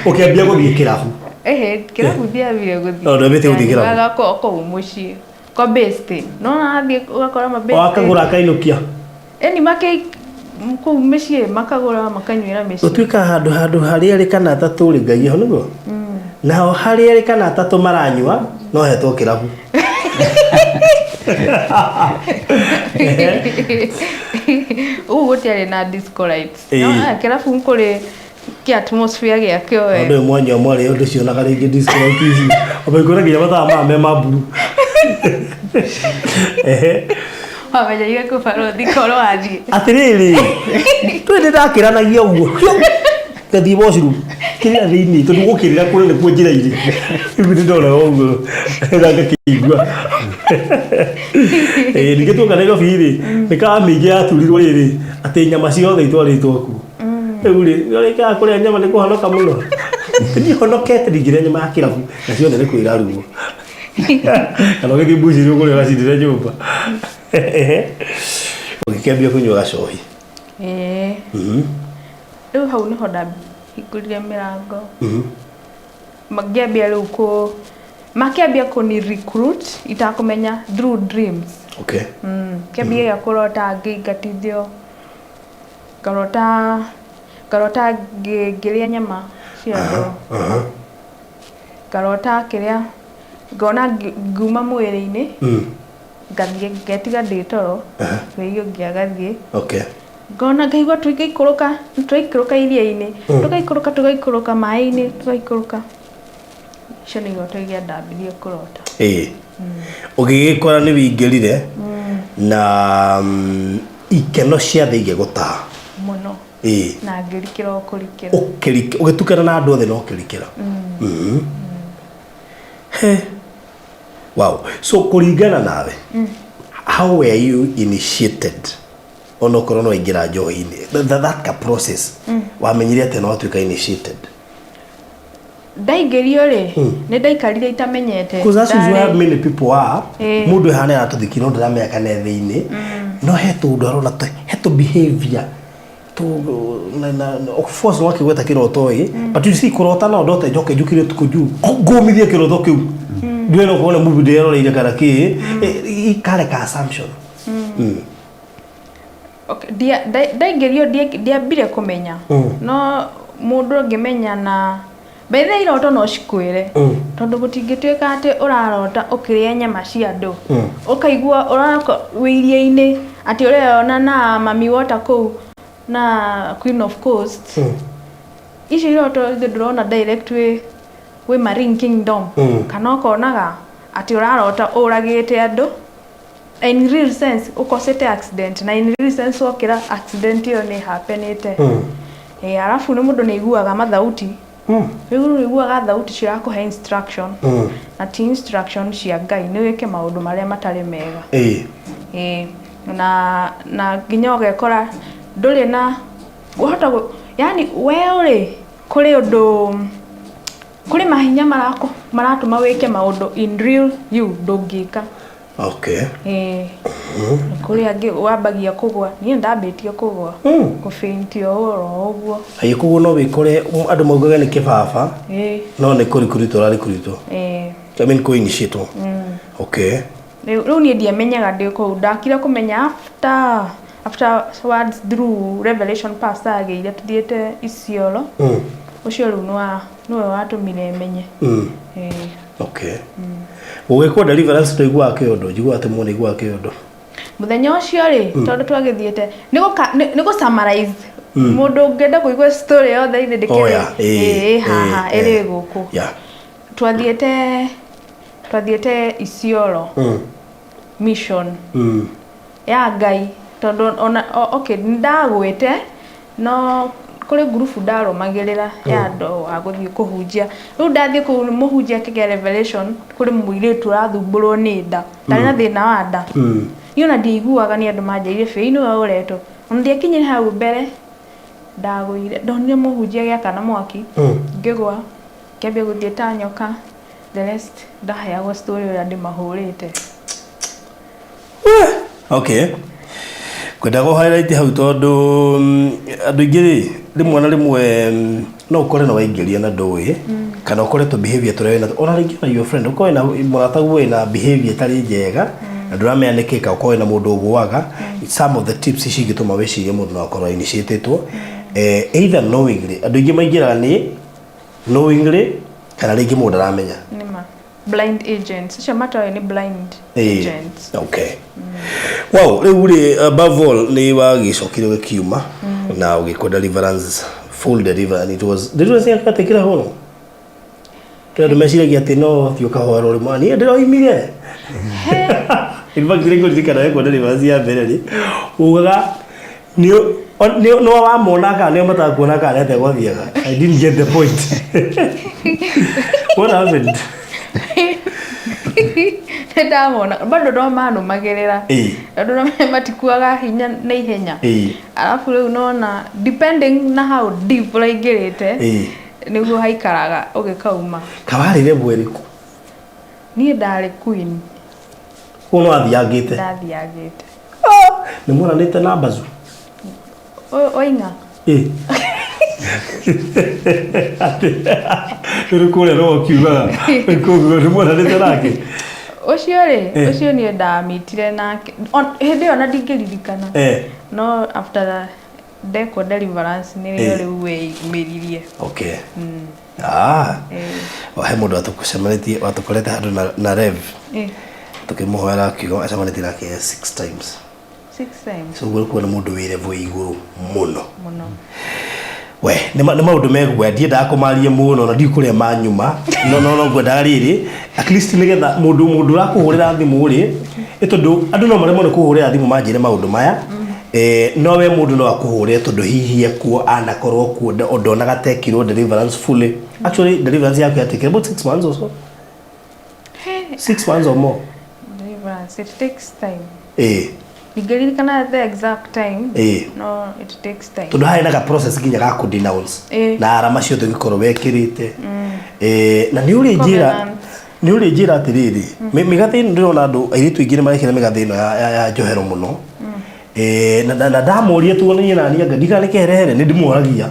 ũkĩambia gũthiĩ kĩrabu? Ehe, kĩrabu ndiambire gũthiĩ. No, ndwambĩtie gũthiĩ kĩrabu? Nyuaga kũu mũciĩ kwa beste, nona athiĩ ũgakora mabeste. Wakagũra akainũkia? Ĩni, makĩ kũu mĩciĩ makagũra makanyuĩra mĩciĩ. Gũtuĩka handũ harĩa erĩ kana atatũ rĩ, Ngai ho nĩguo naho harĩa erĩ kana atatũ maranyua no hetwo kĩrabu. Ũguo gũtiarĩ na disco lights. No kĩrabu kũrĩ kĩ atmosphere gĩakĩo we. Andũ mwanyua mwarĩ ũndũ cionaga rĩngĩ disco light ici ũmaikũra nginya mathaa maya me ma mburu. Wamenyeire kũbarothi korwo wathiĩ. Atĩrĩrĩ, twĩ nĩ ndakĩranagia ũguo ngathiĩ washroom kĩrĩa thĩinĩ, tondũ gũkĩrĩra kũrĩa nĩkuo njĩra irĩ. Rĩu nĩ ndona ũguo na ngakĩigua. Ningĩ tuoka Nairobi rĩ, mĩkawa mĩingĩ yaturirwo rĩrĩ atĩ nyama ciothe itwarĩtwo kuo. Rĩu rĩ, ũrĩkaga kũrĩa nyama nĩ kũhonoka mũno. Niĩ honokete ndingĩrĩa nyama ya kĩrabu na ciothe nĩ kwĩrarugwo, kana ũgĩthiĩ mbucĩrĩ ũgũre ũgacindĩre nyũmba. Ũgĩkĩambia kũnyua gacohi? Ĩĩ. Rĩu hau nĩho ndahingũrire mĩrango. Ngĩambia rĩu kũ makĩambia kũni recruit itakũmenya through dreams. Kĩambia gĩa kũrota ngĩingatithio, ngarota ngĩrĩa nyama cia andũ, ngarota kĩrĩa ngona ngiuma mwĩrĩ-inĩ, ngathiĩ ngetiga ndĩ toro, wĩi ũngĩ agathiĩ. Ngona ngaigua tũgĩikũrũka, tũraikũrũka iria-inĩ, tũgaikũrũka, tũgaikũrũka maĩ-inĩ, tũgaikũrũka. Icio nĩ iroto iria ndambirie kũrota. Ĩĩ, ũgĩgĩkora nĩ wĩingĩrire na ikeno cia thĩ igĩgũtaha. Mũno. Na ngĩrikĩra o kũrikĩra. Ũgĩtukana na andũ othe na ũkĩrikĩra. He. Wow. So kũringana nawe, how were you initiated? Onokorwo no ingĩra njohi-inĩ, that ka process, wamenyire atĩa no watuĩka initiated? Ndaingĩrio rĩ, nĩ ndaikarire itamenyete. Because that's where many people are. Mũndũ ehana aratũthiki no ndaramenya kana e thĩinĩ, no he tũndũ arona, he tũ behavior of course no akĩgweta kĩroto ĩ, but you see, kũrota no ndote njoke njũkĩre ũtukũ ngũmithie kĩroto kĩu, ndiũĩ no kuona movie ndĩreroreire kana kĩ. Kare ka assumption. Okay, ndaingĩrio ndiambire kũmenya. No mũndũ angĩmenya na by the way iroto no cikwĩre. Tondũ gũtingĩtuĩka atĩ ũrarota ũkĩrĩa nyama cia andũ. Ũkaigua ũrako wĩ iria-inĩ atĩ ũreyona na Mami Water kũu na Queen of Coast. Icio iroto ithuĩ ndũrona direct wĩ Marine Kingdom. Kana ũkonaga atĩ ũrarota ũragĩte andũ in real sense ũkosete accident na in real sense wokĩra accident ĩyo nĩ happenĩte. Arabu nĩ mũndũ nĩ aiguaga mathauti. Rĩu nĩ ũiguaga thauti cirakũhe instruction. Na ti instruction cia Ngai, nĩ wĩke maũndũ marĩa matarĩ mega. Na nginya ũgekora ndũrĩ na wahota yani we ũrĩ kũrĩ ũndũ kũrĩ mahinya maratũma wĩke maũndũ in real you ndũngĩka. Kũrĩ angĩ wambagia kũgũa, niĩ ndambĩtie kũgũa. Kũfaint o ũguo. Aĩ koguo no wĩkore andũ maugaga nĩ kĩbaba. No nĩ kũrikuritwo ũrarikuritwo. I mean kũ-initiate. Okay. Rĩu niĩ ndiamenyaga ndĩ kũu, ndakire kũmenya afterwards through revelation pastor agĩire tũthiĩte Isiolo. Ũcio rĩu nĩwe watũmire menye. Okay. Ũgĩkwo deliverance ndũiguaga kĩũndũ, njiguaga atĩ mũndũ nĩaiguaga kĩũndũ. Mũthenya ũcio rĩ, tondũ twagĩthiĩte nĩ gũ summarize. Mũndũ ũngĩenda kũigua story yothe ithe ndĩkĩrĩ. Oh, yeah. Haha, ĩrĩ gũkũ. Twathiĩte Isiolo. Mission. Ya Ngai, tondũ ona okay, nĩndagwĩte no kũrĩ ngurubu ndarũmagĩrĩra ya andũ a gũthiĩ kũhunjia. Rĩu ndathiĩ kũu mũhunjia akĩgĩa revelation kũrĩ mũirĩtu ũrathumbũrwo nĩ nda. Ndarĩ na thĩna wa nda. Niĩ ona ndiaiguaga nĩ andũ manjĩrire bĩi nĩwe ũretwo. Ona ndiakinyire hau mbere ndagũire, ndonire mũhunjia agĩakana mwaki. Ngĩgwa, ngĩambia gũthiĩ ta nyoka. The rest ndaheagwo story ũrĩa ndĩmahũrĩte. Okay. Ngwendaga ũ highlight hau tondũ andũ aingĩ rĩ, rĩmwe na rĩmwe no ũkore nĩ waingĩria na ndũĩ, kana ũkore tũ behavior tũrĩa wĩna, ona rĩngĩ ona your friend, ũkorwo wĩna mũrataguo wĩna behavior ĩtarĩ njega, na ndũramenya nĩkĩ, kana ũkorwo wĩna mũndũ ũgũaga. Some of the tips ici ingĩtũma wĩcirie mũndũ no akorwo initiatetwo. Either knowingly, andũ aingĩ maingĩraga nĩ knowingly, kana rĩngĩ mũndũ ndaramenya. Nĩma. Blind agents. Acio matoĩ nĩ blind agents. Okay. Wow, rĩu rĩ above all nĩ wagĩcokire ũgĩkiuma na ũgĩkwo deliverance, full deliverance. It was deliverance yaku yatekire horo. Kĩrĩa andũ meciragia atĩ no thiĩ ũkahoerwo rĩmwe, niĩ ndĩroimire. In fact, nĩ ngũririkana wekwo deliverance ya mbere rĩ, ugaga nĩ wamona kana nĩo matakuona kana nĩ atĩa gwathiaga. I didn't get the point. What happened? Nĩndamona bado no manũmagĩrĩra. Tondũ no matikuaga hinya na ihenya. Arabu rĩu nona depending na how deep ũraingĩrĩte, nĩguo haikaraga ũgĩkauma. Kawarĩ level ĩrĩkũ? Niĩ ndarĩ queen. Ũguo no wathiangĩte? Ndathiangĩte. Nĩ muonanĩte na Mbazu? Oing'a. Rĩu kũrĩa no ũkiugaga. Kũguo nĩ muonanĩte nake? Ũcio rĩ, ũcio niĩ ndamitire nake. Hĩndĩ ĩyo na ndingĩririkana. No after that, ndekwo deliverance nĩrĩo rĩu weyumĩririe. Okay. He mũndũ watũcemanĩtie, watũkorete handũ na Rev. Tũkĩmũhoera akiuga acemanĩtie nake 6 times. 6 times. So ũguo kuona mũndũ wĩ level igũrũ mũno. Mũno. We, nĩ maũndũ meguoya, ndiendaga kũmaria mũno na ndiũĩ kũrĩa manyuma. No, no, no ngwendaga rĩrĩ, at least nĩgetha mũndũ ũrakũhũrĩra thimũ rĩ, ĩ tondũ andũ no maremwo nĩ kũhũrĩra thimũ manjĩre maũndũ maya. No we mũndũ no akũhũrĩre tondũ hihi ekuo anakorwo kuo ndonaga tekirwo deliverance fully. Actually deliverance yaku yatekire about 6 months or so. Hey. 6 months or more. Deliverance, it takes time. Ndingĩririkana the exact time. No, it takes time. Tondũ harĩ na ka process nginya ga kũ denounce. Na arama ciothe ũngĩkorwo wekĩrĩte. Na nĩ ũrĩ njĩra, Covenant. nĩ ũrĩ njĩra atĩrĩrĩ, mĩgathĩ ĩno ndĩrona andũ airĩtu aingĩ nĩ marekĩra mĩgathĩ ĩno ya njohero mũno. Na ndamũria tu niĩ na niĩ anga ndikana nĩ kĩherehere nĩ ndĩmũragia.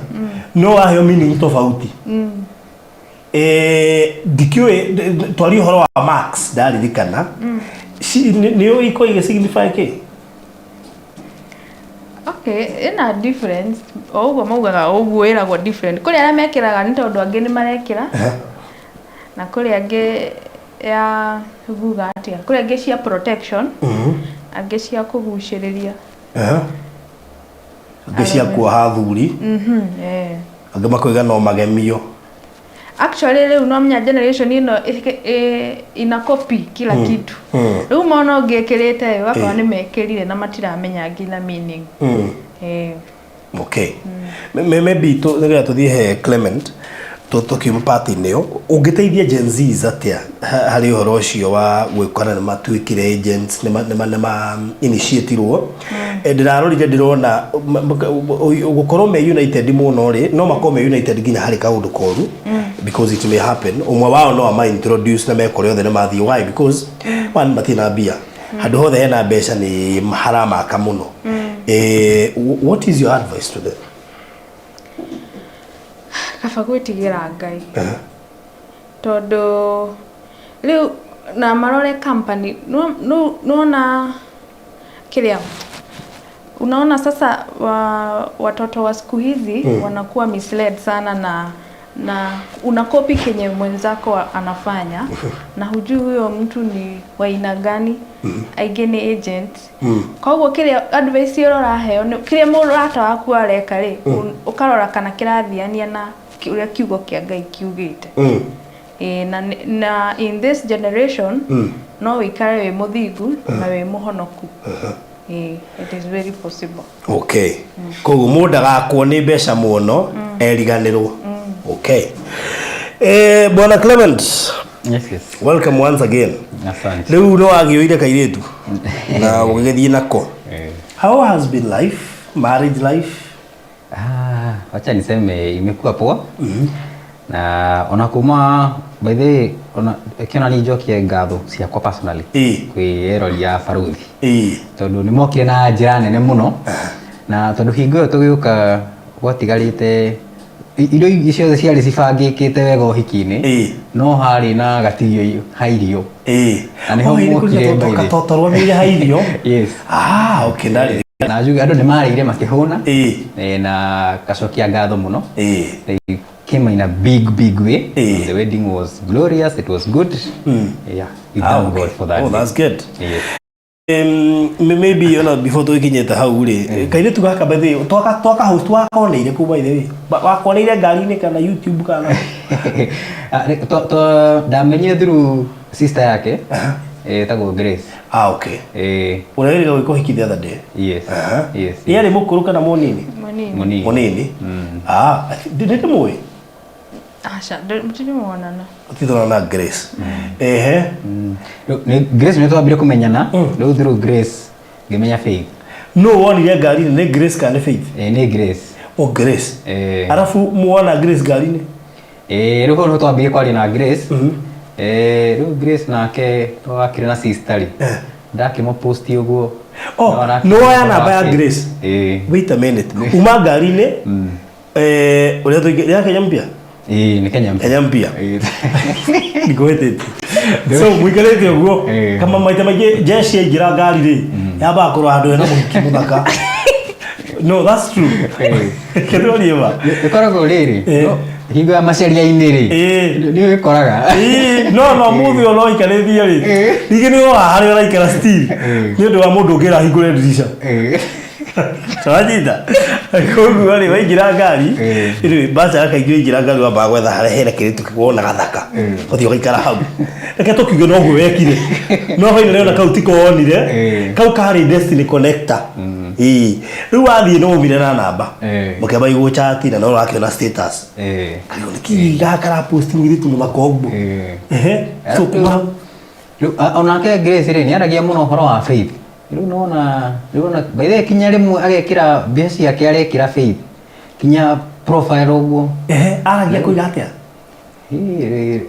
No waheo meaning tofauti. Ndikĩũĩ, twarie ũhoro wa Max, ndaririkana. Nĩ ũĩ ikoragwo igĩ signify kĩ? Okay, ĩna difference o ũguo maugaga, ũguo ĩragwo different. Kũrĩ arĩa mekĩraga nĩ tondũ angĩ nĩ marekĩra, na kũrĩ angĩ ya nguga atĩa, kũrĩ angĩ cia protection, angĩ cia kũgucĩrĩria. Angĩ cia kuoha athuri. Eh. Angĩ makoiga no magemio. Actually rĩu no menya generation ĩno ina copy kila kitu. Rĩu mona ũngĩ ĩkĩrĩte, ũgakora nĩ mekĩrire na matiramenya nginya meaning. Eh. Okay. Maybe tu nĩgetha tũthiĩ he Clement, tũkiuma part-inĩ ĩyo, ũngĩteithia Gen Zs atĩa harĩ ũhoro ũcio wa gwĩkora nĩ matuĩkire agents, nĩ ma initiatirwo? Ndĩrarorire ndĩrona gũkorwo me united mũno rĩ, no makorwo me united nginya harĩ kaũndũ koru, because it may happen ũmwe wao no ama introduce na mekore othe nĩ mathiĩ. Why? Because one, matirĩ na mbia, handũ hothe hena mbeca nĩ haramaka mũno. What is your advice to them? Kaba gwĩtigĩra Ngai, tondũ rĩu na marore company nona kĩrĩa unaona sasa watoto wa siku hizi wanakuwa misled sana na unakopi kenye mwenzako anafanya na hujui huyo mtu ni wa aina gani, aingĩ nĩ agent. Koguo kĩrĩa advice ĩrĩa ũraheo nĩ kĩrĩa mũrata waku areka rĩ, ũkarora kana kĩrathiania na ũrĩa kiugo kĩa Ngai kiugĩte. Ĩĩ, na in this generation no wĩikare wĩ mũthingu na wĩ mũhonoku. Ĩĩ, it is very possible. Okay, koguo mũndũ ndagakwo nĩ mbeca mũno eriganĩrwo. Okay, bwana Clement. Yes. Welcome once again. Asante. Rĩu nĩ wagĩũire kairĩtu na ũgĩgĩthiĩ nako. Eh. How has been life, marriage life? Ah, wacha niseme imekuwa poa. Na ona kuma, by the way, ona kiona ni njokie ngatho ciakwa personally kwĩ erori ya Baruthi, tondũ nĩ mokire na njĩra nene mũno, na tondũ hingo ĩyo tũgĩũka gwatigarĩte indo ingĩ ciothe ciarĩ cibangĩkĩte wega ũhiki-inĩ, no harĩ na gatigio ha irio. Na nĩho Oh, ĩ, nĩ mokire kũrĩa by the- totorwanĩire ha irio. Yes. Ah, okay, ndarĩ. Na njuge andũ nĩ marĩire makĩhũna. Na ngacokia ngatho mũno. They came in a big, big way. The wedding was glorious, it was good. Yeah, we thank God for that. Oh, that's good. Yes. Maybe ona before tũgĩkinyĩte hau rĩ, kairĩtu gaka, by the way, twaka host wakoneire kũ, by the way? Wakoneire ngari-inĩ kana YouTube kana? Ah, ndamenyire through sister yake ĩtagwo Grace. Ah, okay. Ũrĩa wĩrĩga gwĩka ũhiki the other day? Yes. Yes. Nĩ arĩ mũkũrũ kana mũnini? Mũnini. Mũnini. Mũnini. Ah, ndĩmũĩ. Aca, tũtirĩ monana. Tithona na Grace. Ehe. Rĩu, Grace nĩ twambire kũmenyana, rĩu through Grace ngĩmenya Faith. No wonire ngari-inĩ nĩ Grace kana nĩ Faith? Nĩ Grace. O Grace. Eh. Arabu muona Grace ngari-inĩ? Rĩu hau nĩho twambire kwaria na Grace. Rĩu Grace nake twakĩrĩ na sister rĩ, ndakĩmũpost ũguo. Oh, No arakĩ- nĩ woya namba ya Grace? Ĩĩ. Wait a minute. Uma ngari-inĩ, ũrĩa tũingĩ ya Kenya mpya? Ĩĩ, nĩ Kenya mpya. Kenya mpya. Ĩĩ. Ndikũhĩtĩtie. So mũikarĩte ũguo, kama maita maingĩ jeshi yaingĩra ngari rĩ, yambaga kũrora handũ hena mũhiki mũthaka. No, that's true. Kĩtũrie ma. Ĩkoragwo rĩrĩ, hingo ya maceria-inĩ rĩ, nĩ ũgĩkoraga. Ĩĩ, no mũthĩ ona ũikarĩtie rĩ, ningĩ nĩ ũrora harĩa ũraikara still nĩ ũndũ wa mũndũ ũngĩ ũrahingũre ndirisha. Wanyita? Koguo rĩ, waingĩra ngari, rĩ baca kaingĩ waingĩra ngari wambaga gwetha harĩa hena kĩrĩtu wona gathaka, ũthiĩ ũgaikara hau. Reke tũkiuge noguo wekire, no finally ona kau tiko wonire, kau karĩ destiny connector. Ĩĩ, rĩu wathiĩ nĩ waumire na namba, mũkĩamba gũchat na no ũrakĩona status. Karigo nĩkĩ gaka karapost mũirĩtu mũthaka ũguo? Ehe, so kuma hau. Rĩu, onake Grace rĩ, nĩ aragia mũno ũhoro wa Faith. Rĩu nona, rĩu ona by the way, kinya rĩmwe agekĩra mbica ciake arekĩra Faith kinya profile ũguo. Ehe, aragia kuiga atĩa? Ĩ,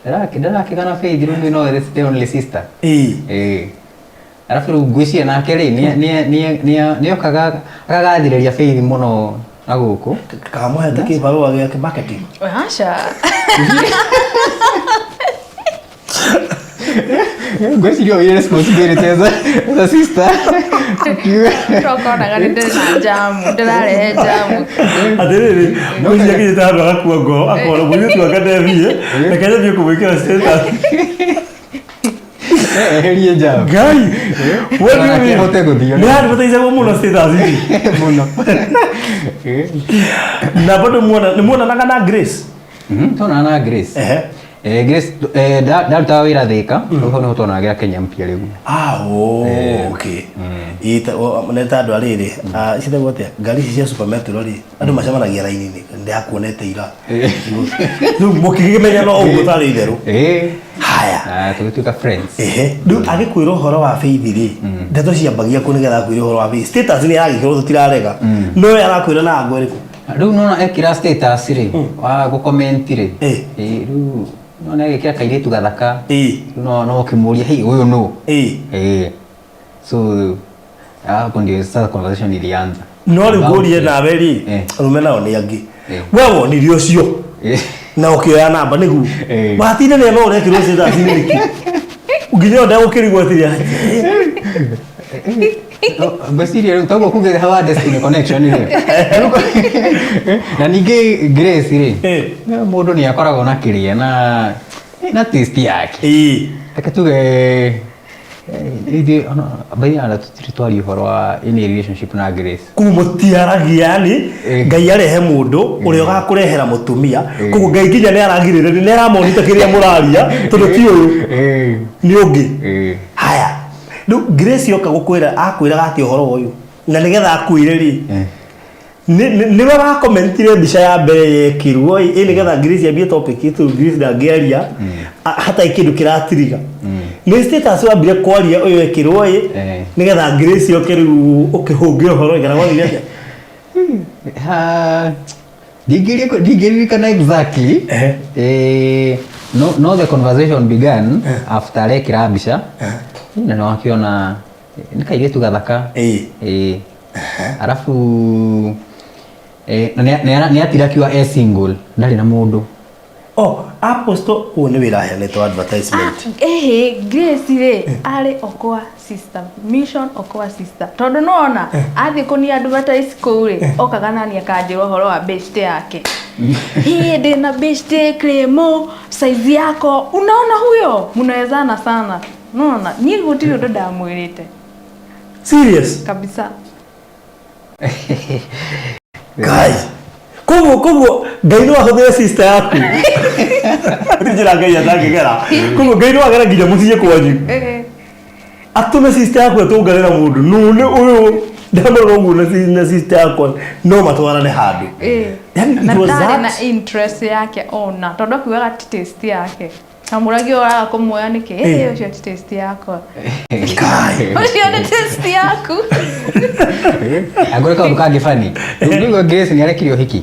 ndarakĩgana Faith rĩu no the only sister. Ĩĩ. Arabu rĩu ngwĩciria nake rĩ, nĩokaga akagathĩrĩria Faith mũno na gũkũ. Kamũhete kĩbarũa gĩake marketing. Aca. Ngwĩciria ũire responsibility as a sister. Tokonaga nĩ ndĩrĩ na jamu, ndĩrarehe jamu. Atĩrĩrĩ, ngwĩciria akinyĩte handũ agakua ngoro, akona mũirĩtu anga ndethiĩ, reke nyambie kũmwĩkĩra status. Eherie jam. Ngai, what do you mean? Ahote gũthiĩ. Nĩ advertisagwo mũno status ici. Mũno. Na bado muona nĩ muonanaga na Grace? Tuonana na Grace. Ehe. Grace, ndarutaga wĩra Thika, hau nĩho tuonanagĩra Kenya mpya rĩu. Ah, oh, okay. Nĩ ta andũ arĩrĩ, citagwo atĩa? Ngari ici cia Super Metro rĩ, andũ macemanagia raini-inĩ, ndĩrakuonete ira. Rĩu mũkĩmenya no ũguo tarĩ itherũ. Haya. Na tũgĩtuĩka friends. Ehe. Rĩu agĩkwĩra ũhoro wa Faith rĩ, ndeto ciambagia kũ nĩgetha akwĩre ũhoro wa Faith? Status nĩ yaragĩkĩrwo tũtirarega. No we arakwĩra na ango ĩrĩkũ? Rĩu nona ekĩra status rĩ, wa gũcomment rĩ, rĩu nona agĩkĩra kairĩtu gathaka. Rĩu no ũkĩmũria, hey, ũyũ nũ? So hapo ndio sasa conversation ilianza. No rĩu ngũrie nawe rĩ, arũme nao nĩ angĩ. We wonire ũcio na ũkĩoya namba nĩguo. Watinda nĩ no ũrekĩrwo status nĩkĩ? Nginya ũyũ ndegũkĩrigwo atĩrĩ. Ngwĩciria rĩu toguo kugĩte hawa destiny connection rĩ. Na ningĩ Grace rĩ, mũndũ nĩ akoragwo na kĩrĩa na taste yake. Reke tuge ithuĩ by the way tũtirĩ twaria ũhoro wa any relationship na Grace. Koguo mũtiaragia yani Ngai arehe mũndũ ũrĩa ũgakũrehera mũtumia. Koguo Ngai nginya nĩ aragirĩrĩria, nĩ aramonita kĩrĩa mũraria tondũ ti ũyũ nĩ ũngĩ. Haya. Rĩu Grace oka gũkwĩra, akwĩraga atĩa ũhoro ũyũ? Na nĩgetha akwĩre rĩ, nĩwe wakomentire mbica ya mbere yekĩrwo ĩ, nĩgetha Grace ambie topic ĩtũ, Grace ndangĩaria hatarĩ kĩndũ kĩratiriga. Nĩ status wambire kwaria ũyũ ekĩrwo ĩ, nĩgetha Grace oke rĩu ũkĩhũnge ũhoro kana gwathire atĩa? Ndingĩririkana exactly. No, the conversation began after arekĩra mbica. Na nĩ wakĩona nĩ kairĩtu gathaka. Arabu na nĩ atira akiuga e single, ndarĩ na mũndũ. Oh, apostle ũyũ nĩ wĩra aheanĩtwo advertisement. Grace rĩ, arĩ Okoa sister, mission Okoa sister. Tondũ nĩwona, athiĩ kũni advertise kũu rĩ, okaga nani akanjĩra ũhoro wa best yake. Hii ndĩna best Clemo, size yako. Unaona huyo? Mnawezana sana. Unaona? Niĩ gũtirĩ ũndũ ndamwĩrĩte. Serious? Kabisa. Guys, koguo Ngai no ahũthĩre sister yaku. Nĩ njĩra Ngai atangĩgera. Koguo Ngai no agere nginya mũciĩ kwanyu. Atũme sister yaku atũngane na mũndũ. No nĩ ũyũ ndamũrora ũguo na sister yakwa no matwarane handũ. Yani it Na was ndarĩ that na interest yake ona tondũ akiugaga ti taste yake. Amũragia ũraga kũmuoya nĩkĩ? Ũcio ti taste yakwa. Kai. Ũcio nĩ taste yaku. Angũre kaũndũ kangĩ funny. Rĩu nĩguo Grace nĩ arekire ũhiki.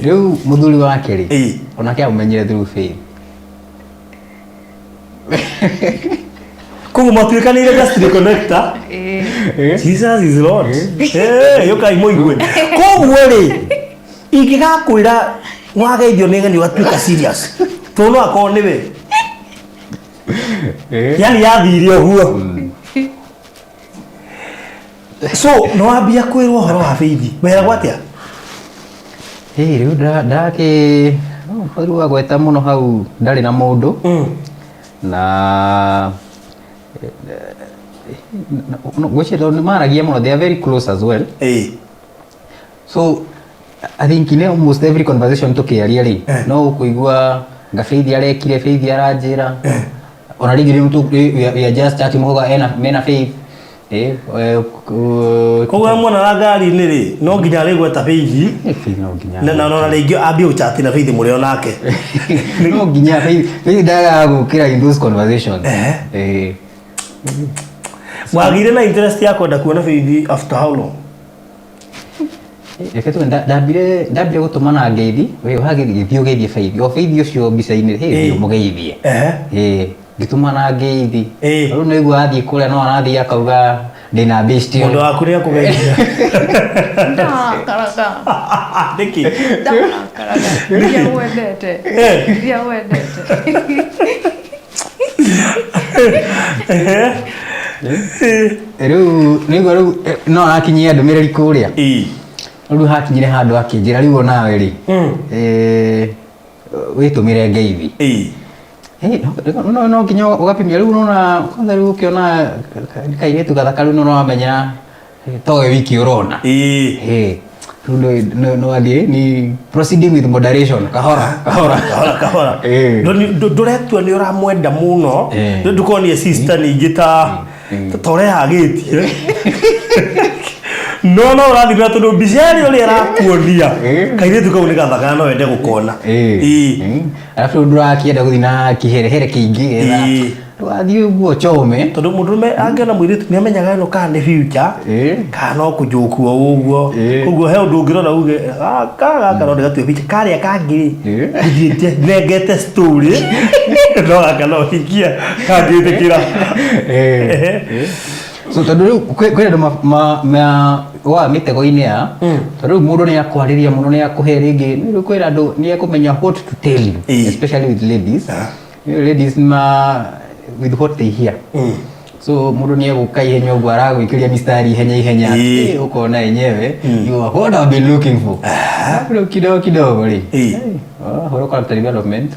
Rĩu mũthuri wake rĩ, onake amũmenyire through Faith. Koguo matuĩkanĩire destiny connector. Jesus is Lord. Yũkai mũigue. Koguo rĩ, ingĩgakwĩra wageithio nĩ ng'ani ũgatuĩka serious. Tondũ no akorwo nĩwe. Yani yathire ũguo. So, nĩ wambia kwĩrwo ũhoro wa Faith. Weragwo atĩa? Rĩu ndakĩ rĩu agweta mũno hau ndarĩ na mũndũ. Na ngwĩciria tondũ nĩ maragia mũno, they are very close as well. So I think in almost every conversation tũkĩaria rĩ, no ũkũigua nga Faith arekire, Faith aranjĩra. Ona rĩngĩ rĩu we are just chatting mũkauga mena Faith. Koguo mwona na ngari-inĩ rĩ, no nginya arĩgweta Faith. Faith no nginya. Na na rĩngĩ ambie gũchat na Faith mũrĩ o nake. No nginya Faith ndagaga gũkĩra in those conversations. Wagĩire na interest ya kwenda kuona Faith after how long? Reke tuge ndambire gũtũmana ngeithi, we ũhagĩthiĩ ũgeithie Faith. O Faith ũcio mbica-inĩ, hey, thiĩ ũmũgeithie. Ngĩtũmana ngeithi. Rĩu nĩguo athiĩ kũrĩa no arathiĩ akauga ndĩna best ĩyo. Mũndũ waku nĩ akũgeithia. Ndakaraga. Nĩkĩ? Ndakaraga. Ndiamwendete. Ndiamwendete. Rĩu nĩguo rĩu no arakinyia ndũmĩrĩri kũrĩa. Rĩu hakinyire handũ akĩnjĩra rĩu onawe rĩ, wĩtũmĩre ngeithi. No nginya ũgapimia rĩu ũrona kwanza rĩu ũkĩona kairĩtu gathaka rĩu no wamenya towe wiki ũrona. Rĩu no athiĩ ni proceeding with moderation, kahora kahora. Kahora kahora. Ndũretua nĩ ũramwenda mũno. Ndũkonie sister ningĩ ta ta ũrehagĩtie, no ũrathimĩra tondũ mbica ĩrĩa ũrĩa ĩrakuonia, kairĩtu kau nĩ gathaka na no wende gũkona. Arabu rĩu ndũrakĩenda gũthiĩ na kĩherehere kĩingĩ getha ndũgathiĩ ũguo chome. Tondũ mũndũrũme angĩona mũirĩtu nĩ amenyaga ĩno kana nĩ future kana no kũnjũkwo ũguo. Koguo he ũndũ ũngĩrora uge, "Gaka gaka no ndĩgatue future, karĩa kangĩ rĩ, ngũthiĩte nengete story, no gaka no hikia kangĩtĩkĩra." So tondũ rĩu kwĩ andũ wa mĩtego-inĩ ya tondũ rĩu mũndũ nĩ akwarĩria mũno, nĩ akũhe rĩngĩ, rĩu kwĩna andũ nĩ ekũmenya what to tell you, especially with ladies. Ladies ma with what they hear. So mũndũ nĩ egũka ihenya ũguo aragwĩkĩria mistari ihenya ihenya. Ũkona yenyewe you are what I've been looking for. Alafu rĩu kidogo kidogo rĩ, oh, character development,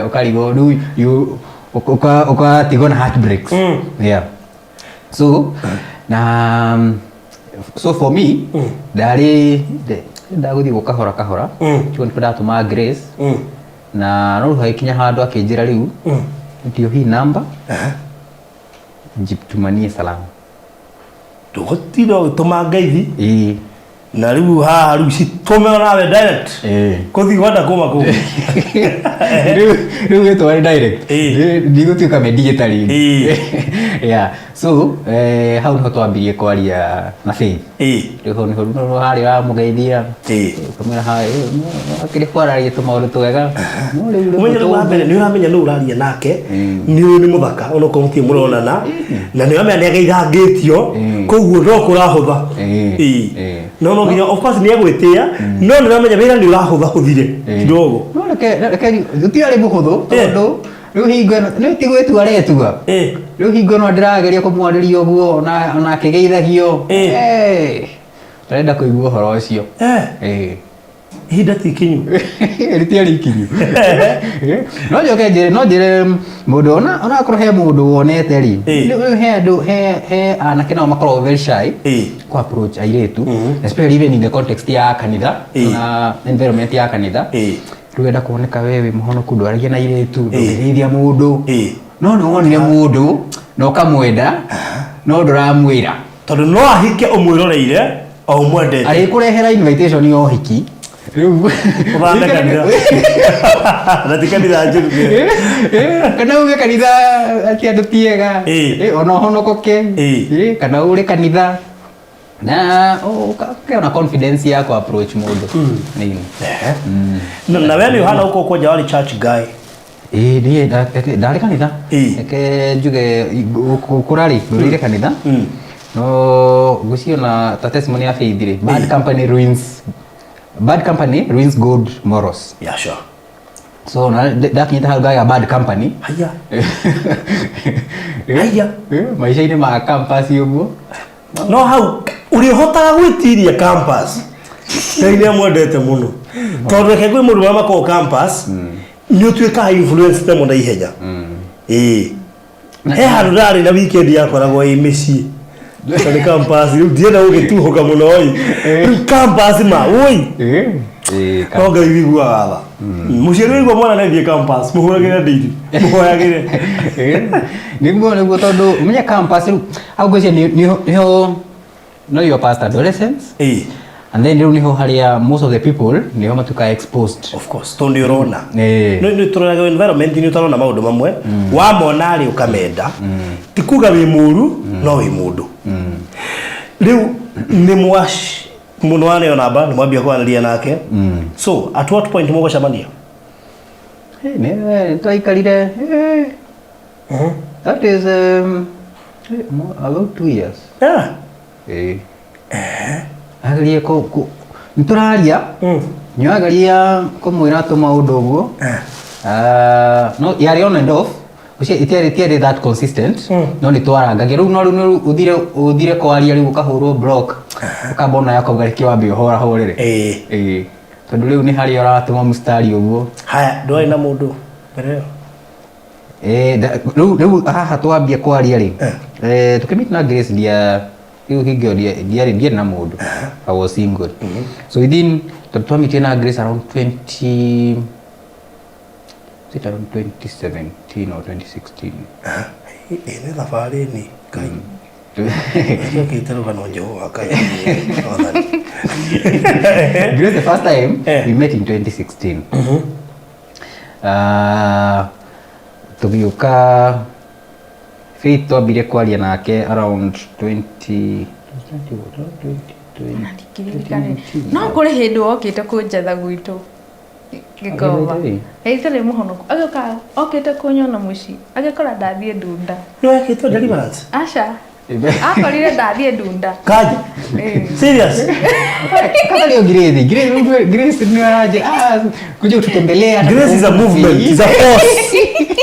ũkarigwo rĩu you ũkatigwo na heartbreaks. Yeah, so na so for me ndarĩ ndagũthiĩ gũ kahora kahora. Tiguo nĩkuo ndatũma Grace na no rĩu hagĩkinya handũ akĩnjĩra rĩu ndio hii namba, jitumanie salamu. Ndũgũtinda ũgĩtũma ngeithi. Na rĩu haha rĩu citũme onawe direct. Kũthiĩ wenda kuma kũu. Rĩu wĩtware direct. Ndigũtuĩka mediator rĩngĩ. Yeah, so hau niho twambirie kwaria na Faith. Rĩu hau niho rĩu harĩa ũramũgeithia, ũkamwĩra hi, akĩrĩ kwararia tũmaũndũ twega, no rĩu rĩmwe Ũmenye rĩu wa mbere nĩ ũramenya nũ ũraria nake, nĩ ũyũ nĩ mũthaka onokorwo mũtirĩ mũronana, na nĩ ũramenya nĩ ageithangĩtio, koguo no kũrahũtha. No nginya of course nĩ egwĩtĩa, no nĩ ũramenya wĩra nĩ ũrahũthahũthire kidogo. No reke gũtiarĩ mũhũthũ tondũ rĩu hingo ĩno nĩ ti gwĩtua aretua. Rĩu hingo ĩno ndĩrageria kũmwarĩria ũguo ona akĩgeithagio. Ndarenda kũigua ũhoro ũcio. Ihinda ti ikinyu. Rĩtiarĩ ikinyu. No njoke njĩre, no njĩre mũndũ ona akorwo he mũndũ wonete rĩ, rĩu he andũ, he anake nao makoragwo very shy kũ approach airĩtu, especially even in the context ya kanitha na environment ya kanitha. Rĩu enda kuoneka we wĩ mũhonoku, ndwaragia na airĩtu, ndũngĩgeithia mũndũ, no nĩ wonire mũndũ na ũkamwenda no ndũramwĩra. Tondũ no ahike ũmwĩroreire o ũmwendete. Arĩkũrehera invitation ya ũhiki rĩu. Ũthame kanitha na ti kanitha njũru. Kana uge kanitha atĩ andũ ti ega. Ona ũhonokoke. Kana ũre kanitha na ũkagĩa confidence ya ku approach mũndũ. Nĩ. Na we nĩ ũhana gũkorwo kwanja warĩ church guy. Ĩĩ, niĩ ndarĩ kanitha. Reke njuge gũkũra rĩ, ngũrĩire kanitha, no ngwĩciria ona ta testimony ya Faith rĩ, bad company ruins good morals. Yeah, sure. So na ndakinyĩte hau ngagĩa bad company. Haya haya. Maica-inĩ ma campus ũguo. No hau ũrĩhotaga gwĩtiria campus, Ngai nĩ amwendete mũno, tondũ reke kwĩ mũndũ marĩa makoragwo campus nĩ ũtuĩkaga influence mũno na ihenya. Ĩĩ, he handũ ndarĩ na weekend yakoragwo ĩ mĩciĩ na nĩ campus, rĩu ndienda gũgĩtuhũka mũno ĩ, rĩu campus ma woi. No Ngai wiguaga tha. Mũciari waigua mwana nĩ campus, mũhũragĩre ndiri, mũhoyagĩre. Nĩguo tondũ ũmenye campus rĩu hau ngwĩciria nĩho know your past adolescence and then rĩu nĩho harĩa most of the people nĩho matuĩkaga exposed. Of course, tondũ nĩ ũrona nĩ tũroraga environment, nĩ ũtarona maũndũ mamwe wamona rĩ ũkamenda, ti kuga wĩ mũru, no wĩ mũndũ. Rĩu nĩ mwash mũno waneo namba, nĩ mwambia kwaranĩria nake, so at what point mũgũcemania? Nĩ twaikarire, that is about 2 years. Agerie nĩ tũraria, nĩwageria kũmwĩra tũmaũndũ ũguo. Ah, no yarĩ on and off. Ucio itiarĩ that consistent, no nĩ twarangagia rĩu, no rĩu ũthire kwaria rĩu ũkahũrwo block, ũkamba ona yakauga reke wambe ũhorahorere. Ĩĩ, tondũ rĩu nĩ harĩa ũratũma mstari ũguo. Haya, ndwarĩ na mũndũ mbere ĩyo? Rĩu haha twambia kwaria rĩ, tũkĩmeet na Grace, ndia rĩu hingo ĩyo ndiarĩ na mũndũ. I was single. So within, tondũ twameetire na Grace around 20, is it around 2017 or 2016? Ĩ nĩ thabarĩ ni Ngai Nĩokĩte rũgano Jehova Ngai Mwathani. Grace, the first time we met in 2016. Tũgĩũka Faith, twambire kwaria nake around 20 Na ndingĩririkana, no kũrĩ hĩndĩ wokĩte kũnjetha gwitũ Gĩkomba. Agĩthĩ? Ĩtarĩ mũhonoku, agĩũka okĩte kũnyona mũciĩ, agĩkora ndathiĩ Ndunda. Nĩ wekĩtwo deliverance? Aca, akorire ndathiĩ Ndunda. Kaji? Serious? Kwanza leo Grace ni aje, ah, kuja ututembelea. Grace is a movement, is a force.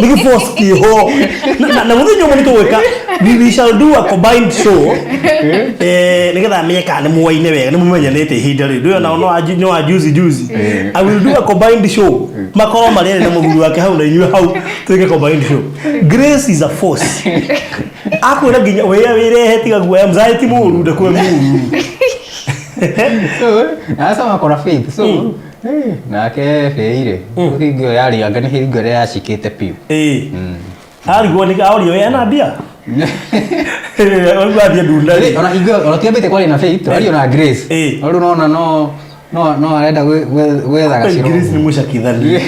Nĩ force kĩho. Na mũthenya ũmwe nĩtũgwĩka, we shall do a combined show. Nĩgetha amenye kana nĩ muoaine wega, nĩ mũmenyanĩte ihinda rĩu. Ndũyũ nao no a juzi juzi. I will do a combined show. Makorwo marĩ erĩ na mũthuri wake hau na inyuĩ hau, twĩke combined show. Grace is a force. Akwĩra nginya wĩra wĩrehe, tiga guoya, mzae ti mũru, ndakwe mũru. So sasa wakora Faith, so nake Faith rĩ, hingo ĩyo yarĩ anga nĩ hingo ĩrĩa yacikĩte piũ. Ĩĩ. Arigwo nĩ aorio ena mbia. Rĩu athiĩ Ndunda rĩ. Ona hingo ĩyo ona tiambĩte kwaria na Faith, twario na Grace. No rĩu nona no arenda gwetha gacĩra. Grace nĩ mũcakithani.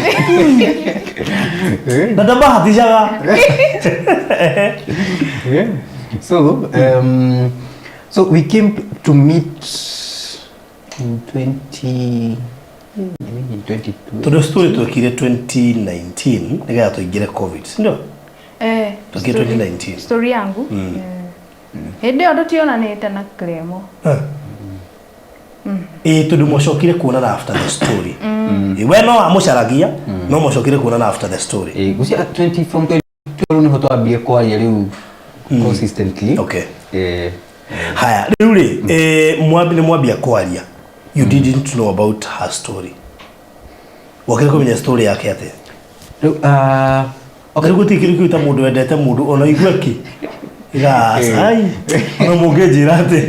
Na ndamahaticaga. So we came to meet in 20 in 22. Tondũ story twekire 2019 nĩgetha tũingĩre COVID, si ndio? Eh. Twekire 2019. Story yangu. Hĩndĩ ĩyo tũtionanĩte na Clemo. Ĩĩ, tondũ mwacokire kuonana after the story. Ĩĩ, we no amũcaragia, no mwacokire kuonana after the story. Gucia 20 from 20 rĩu nĩho twambie kwaria rĩu consistently. Haya, rĩu rĩ, nĩ mwambia kwaria, you didn't know about her story. Wakire kũmenya story yake atĩa? Rĩu, okay. Rĩu gũtirĩ kĩndũ kĩu ta mũndũ wendete mũndũ ona igue kĩ gacai ona mũngĩnjĩra atĩ.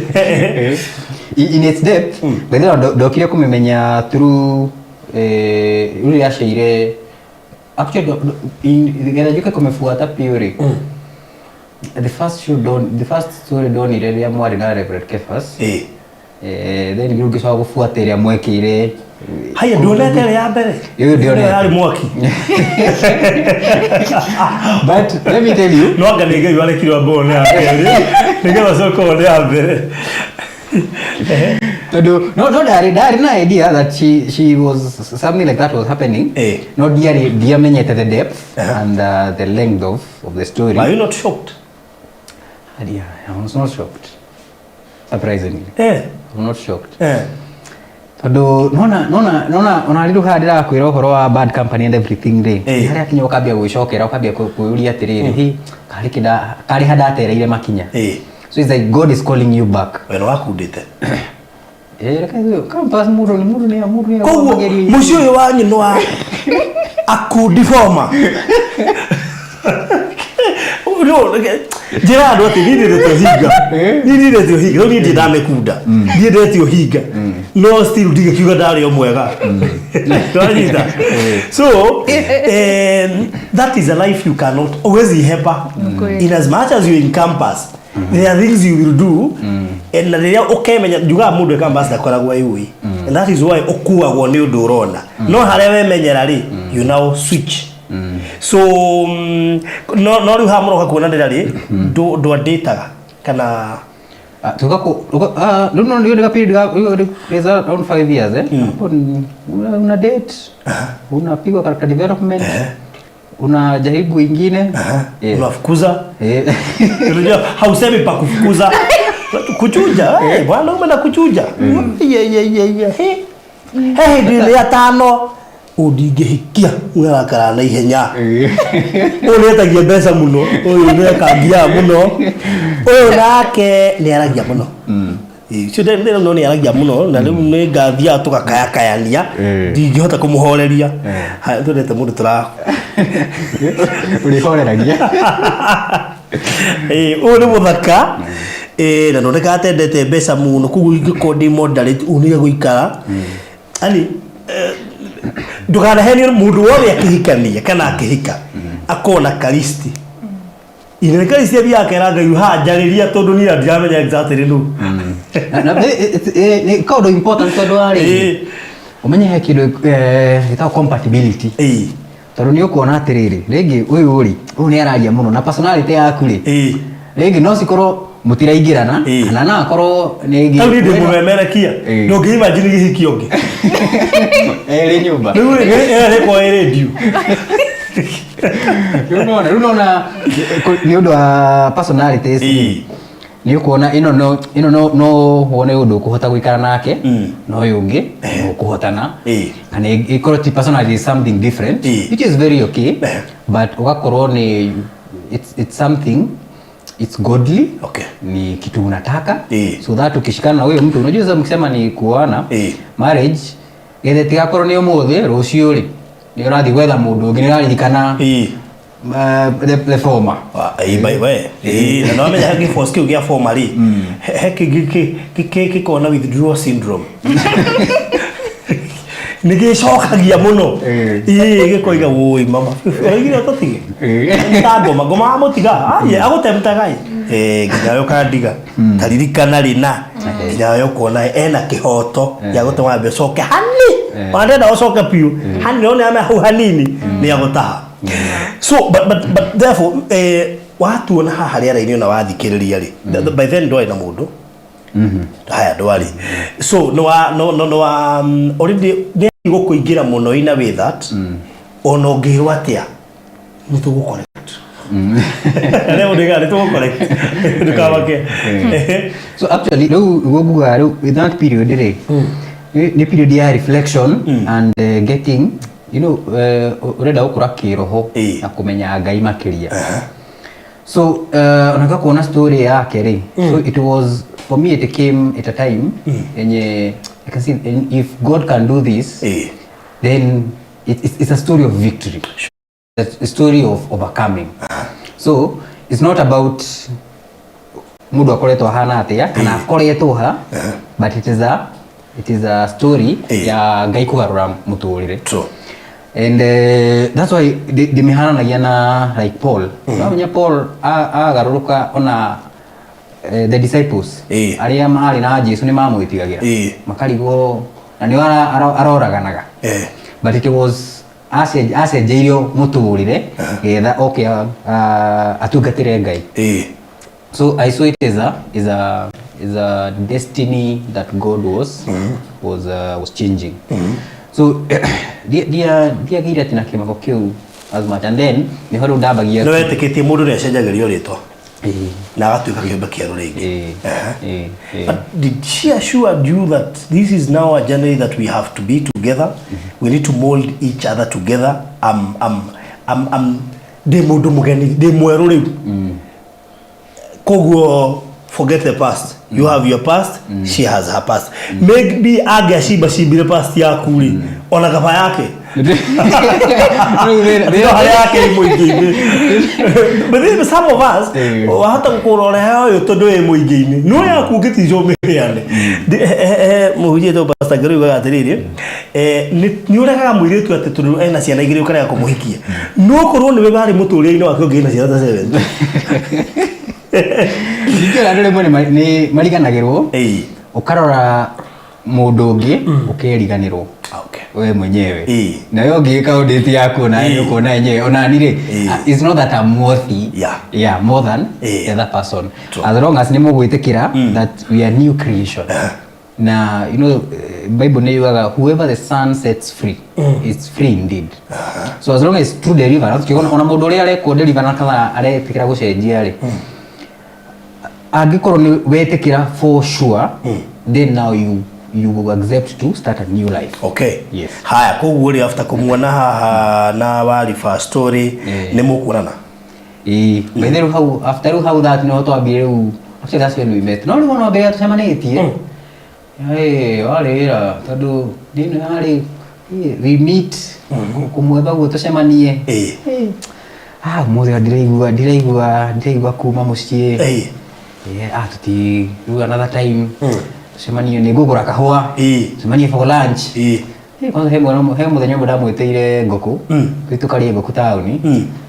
In its depth, by the way, ndokire kũmĩmenya through rĩu yaceire actually getha njuke kũmĩbuata piũ rĩ, the first show don the first story ndonire rĩrĩa mwarĩ na Reverend Kefas. Then rĩu ngĩcoka gũbuata ĩrĩa mwekĩire. Haya, ndionete ĩrĩa ya mbere. Ĩyo ndionete. Ĩyo yarĩ mwaki. But let me tell you, no anga nĩ Ngai warekire wambe wone ya kerĩ nĩgetha ũcoke wone ya mbere. Tondũ no ndarĩ na idea that she was something like that was happening. No ndiarĩ ndiamenyete the depth and the length of the story. Are you not shocked? Yeah, I was not shocked. Surprisingly. I'm not shocked. Tondũ nona ona rĩu haha ndĩrakwĩra ũhoro wa bad company and everything rĩ, harĩa kinya ũkambia gwĩcokera, ũkambia kwĩyũria atĩrĩrĩ, hi karĩ kĩnda karĩ ha ndatereire makinya. So it's like God is calling you back. We nĩ wakundĩte. Reke ithuĩ, campus mũndũ nĩ mũndũ nĩ mũndũ nĩ Koguo magerio-inĩ. mũciĩ ũyũ wanyu nĩ wa akundi former. No, njĩra andũ atĩ niĩ ndendete ũhinga. Niĩ ndendete ũhinga, rĩu niĩ ndirĩ ndamĩkunda. Niĩ ndendete ũhinga. No still ndigĩkiuga ndarĩ o mwega. Ndwanyita? So, that is a life you cannot huwezi hepa. Kweli. In as much as you're in campus, there are things you will do. And na rĩrĩa ũkemenya, njugaga mũndũ e campus ndakoragwo ayũĩ. And that is why ũkuagwo nĩ ũndũ ũrona. No harĩa wemenyera rĩ, you now switch. So, no rĩu haha mũroka kuonanĩra rĩ, ndwandĩtaga kana Tuka ku, tuka, no, no, ndio nika period ga, is around 5 years. Hapo una date, unapigwa character development, unajaribu ingine. Unafukuza. Unajua hausemi pa kufukuza. Kuchuja, bwana ume na kuchuja. Ye, ye, ye, ye. He. He, ndio ya tano. Ũyũ ndingĩhikia, ũyũ arakara na ihenya, ũyũ nĩetagia mbeca mũno, ũyũ nĩekangiaga mũno, ũyũ nake nĩaragia mũno. Ĩĩ, ũcio no nĩaragia mũno na rĩu nĩ ngathiaga tũgakayakayania, ndingĩhota kũmũhoreria. Haya, twendete mũndũ tũra Ũrĩhoreragia. Ĩĩ, ũyũ nĩ mũthaka. Ĩĩ, na ndonekaga atendete mbeca mũno, koguo ingĩkorwo ndĩ moderate ũũ nĩ egũikara. Yani ndũkanahenio mũndũ wothe akĩhikania kana akĩhika akorwo na karisti ine karisti athiaga akera Ngai haha njarĩria tondũ niĩ ndiramenya exactly nũ. Nĩ kaũndũ important tondũ wa rĩrĩ, ũmenye he kĩndũ gĩtagwo compatibility, tondũ nĩ ũkuona atĩrĩrĩ, rĩngĩ ũyũ rĩ, ũyũ nĩ araria mũno na personality yaku rĩ, rĩngĩ no cikorwo mũtiraingĩrana, kana no akorwo rĩngĩ Tau niĩ ndĩ mũmemerekia. Ndũngĩ imagine gĩhiki ũngĩ erĩ nyũmba. Rĩu rĩ ĩyo ĩrĩ radio. Rĩu nona nĩ ũndũ wa personalities, nĩ ũkuona ĩno no wone ũndũ ũkũhota gũikara nake, na ũyũ ũngĩ no ũkũhotana, kana ĩkorwo ti personality is something different, which is very okay, but ũgakorwo nĩ it's something, it's godly, ni kitu unataka, so that ukishikana na huyo mtu, unajua sasa mkisema ni kuoana, marriage, gethe tigakorwo nĩ ũmũthĩ, rũciũ rĩ nĩ ũrathiĩ gwetha mũndũ ũngĩ, nĩ ũraririkana the former. Ĩĩ, by we. Ĩĩ, na nĩwamenya he gĩforce kĩu gĩa former rĩ, he kĩngĩ gĩkoragwo na withdrawal syndrome, nĩ gĩcokagia mũno. Ĩĩ, gĩkoiga, "Wũi mama, ũraigire ũtũtige ta ngoma ngoma wamũtiga aye agũtemtaga ĩ." Nginya we ũkandiga taririkana rĩ, na nginya we ũkona ena kĩhoto gĩa gũtũma wambe ũcoke hani, ona ndenda ũcoke biũ hani, no nĩ hau hanini nĩ agũtaha. So but therefore, watuona haha rĩera-inĩ ona wathikĩrĩria rĩ, by then ndwarĩ na mũndũ haya ndwari, so no wa no no no wa already nĩ gũkũingĩra mũno in a way that ona ũngĩrwo atĩa nĩ tũgũ correct rĩu nĩ tũgũ correct, ndũkamake. So actually rĩu ũguo ngugaga rĩu, in that period rĩ, nĩ period ya reflection and getting ũrenda gũkũra kĩroho na kũmenya Ngai makĩria. So unataka kuona story yake rĩ, so it was for me, it came at a time yenye I can see if God can do this, then it's a story of victory. It's a story of overcoming. So it's not about mundu akoretwo ahana atia kana akoretwo ha, but it is a story ya Ngai kugarura muturire. And that's why ndĩmĩhananagia na like Paul. Ũramenya Paul agarũrũka, ona the disciples arĩa marĩ na Jesu nĩ mamwĩtigagĩra, makarigwo na nĩo aroraganaga, but it was acenjeirio mũtũrĩre getha oke atungatĩre Ngai. So I saw it as a destiny that God was changing. So ndiagĩire atĩ na kĩmako kĩu as much, and then nĩho rĩu ndambagia. Nĩ wetĩkĩtie mũndũ nĩ acenjagĩrio rĩtwa na agatuĩka kĩũmbe kĩerũ rĩngĩ? Ĩĩ. But did she assure you that this is now a journey that we have to be together? We need to mold each other together. I'm ndĩ mũndũ mũgeni, ndĩ mwerũ rĩu. Koguo forget the past. You have your past, she has her past. Maybe angĩacimba cimbire past yaku rĩ, ona kaba yake. Rĩu Tiga harĩa yake ĩ mũingĩ-inĩ. But then some of us, wahota gũkũra ũrehe ũyũ tondũ ĩ mũingĩ-inĩ, no yaku ũngĩticwo ũmĩheane. Mũhunjia wĩtagwo Pastor Ngero oigaga atĩrĩrĩ, nĩ ũregaga mũirĩtu atĩ tondũ ena ciana igĩrĩ ũkarega kũmũhikia, no korwo nĩwe warĩ mũtũrĩre-inĩ wake ũngĩ na ciana ta seven. Ningĩ ona andũ rĩmwe nĩ mariganagĩrwo. Ũkarora mũndũ ũngĩ ũkeriganĩrwo we mwenyewe. Nayo ũngĩka audit yaku ona nĩ ũkuona yenyewe ona ni rĩ, it's not that I'm worthy, yeah, more than the other person. As long as nĩ mũgwĩtĩkĩra that we are new creation, na Bible nĩ yugaga, "Whoever the Son sets free is free indeed." So as long as true deliverance, ona mũndũ ũrĩa arekwo deliverance kana aretĩkĩra gũcenjia rĩ, angĩkorwo nĩ wetĩkĩra for sure, then now you you accept to start a new life. Okay. Yes. Haya, koguo rĩ, after kũmuona haha na wariba story, nĩ mũkuonana? Ĩĩ, by the way, hau after rĩu hau that no twambire rĩu, actually that's when we met, no rĩu ona mbere ya tũcemanĩtie, ĩĩ, warĩ wĩra tondũ ndino yarĩ we meet kũmwetha ũguo tũcemanie. Ĩĩ. Ah, ũmũthĩ ndiraigua kuma mũciĩ. Ĩĩ, ah, tuti rĩu another time tũcemanie, nĩ ngũgũra kahũa, tũcemanie for lunch. Ĩĩ, kwanza he mũthenya ũmwe ndamwĩtĩire ngũkũ, tũthiĩ tũkarĩe ngũkũ taũni,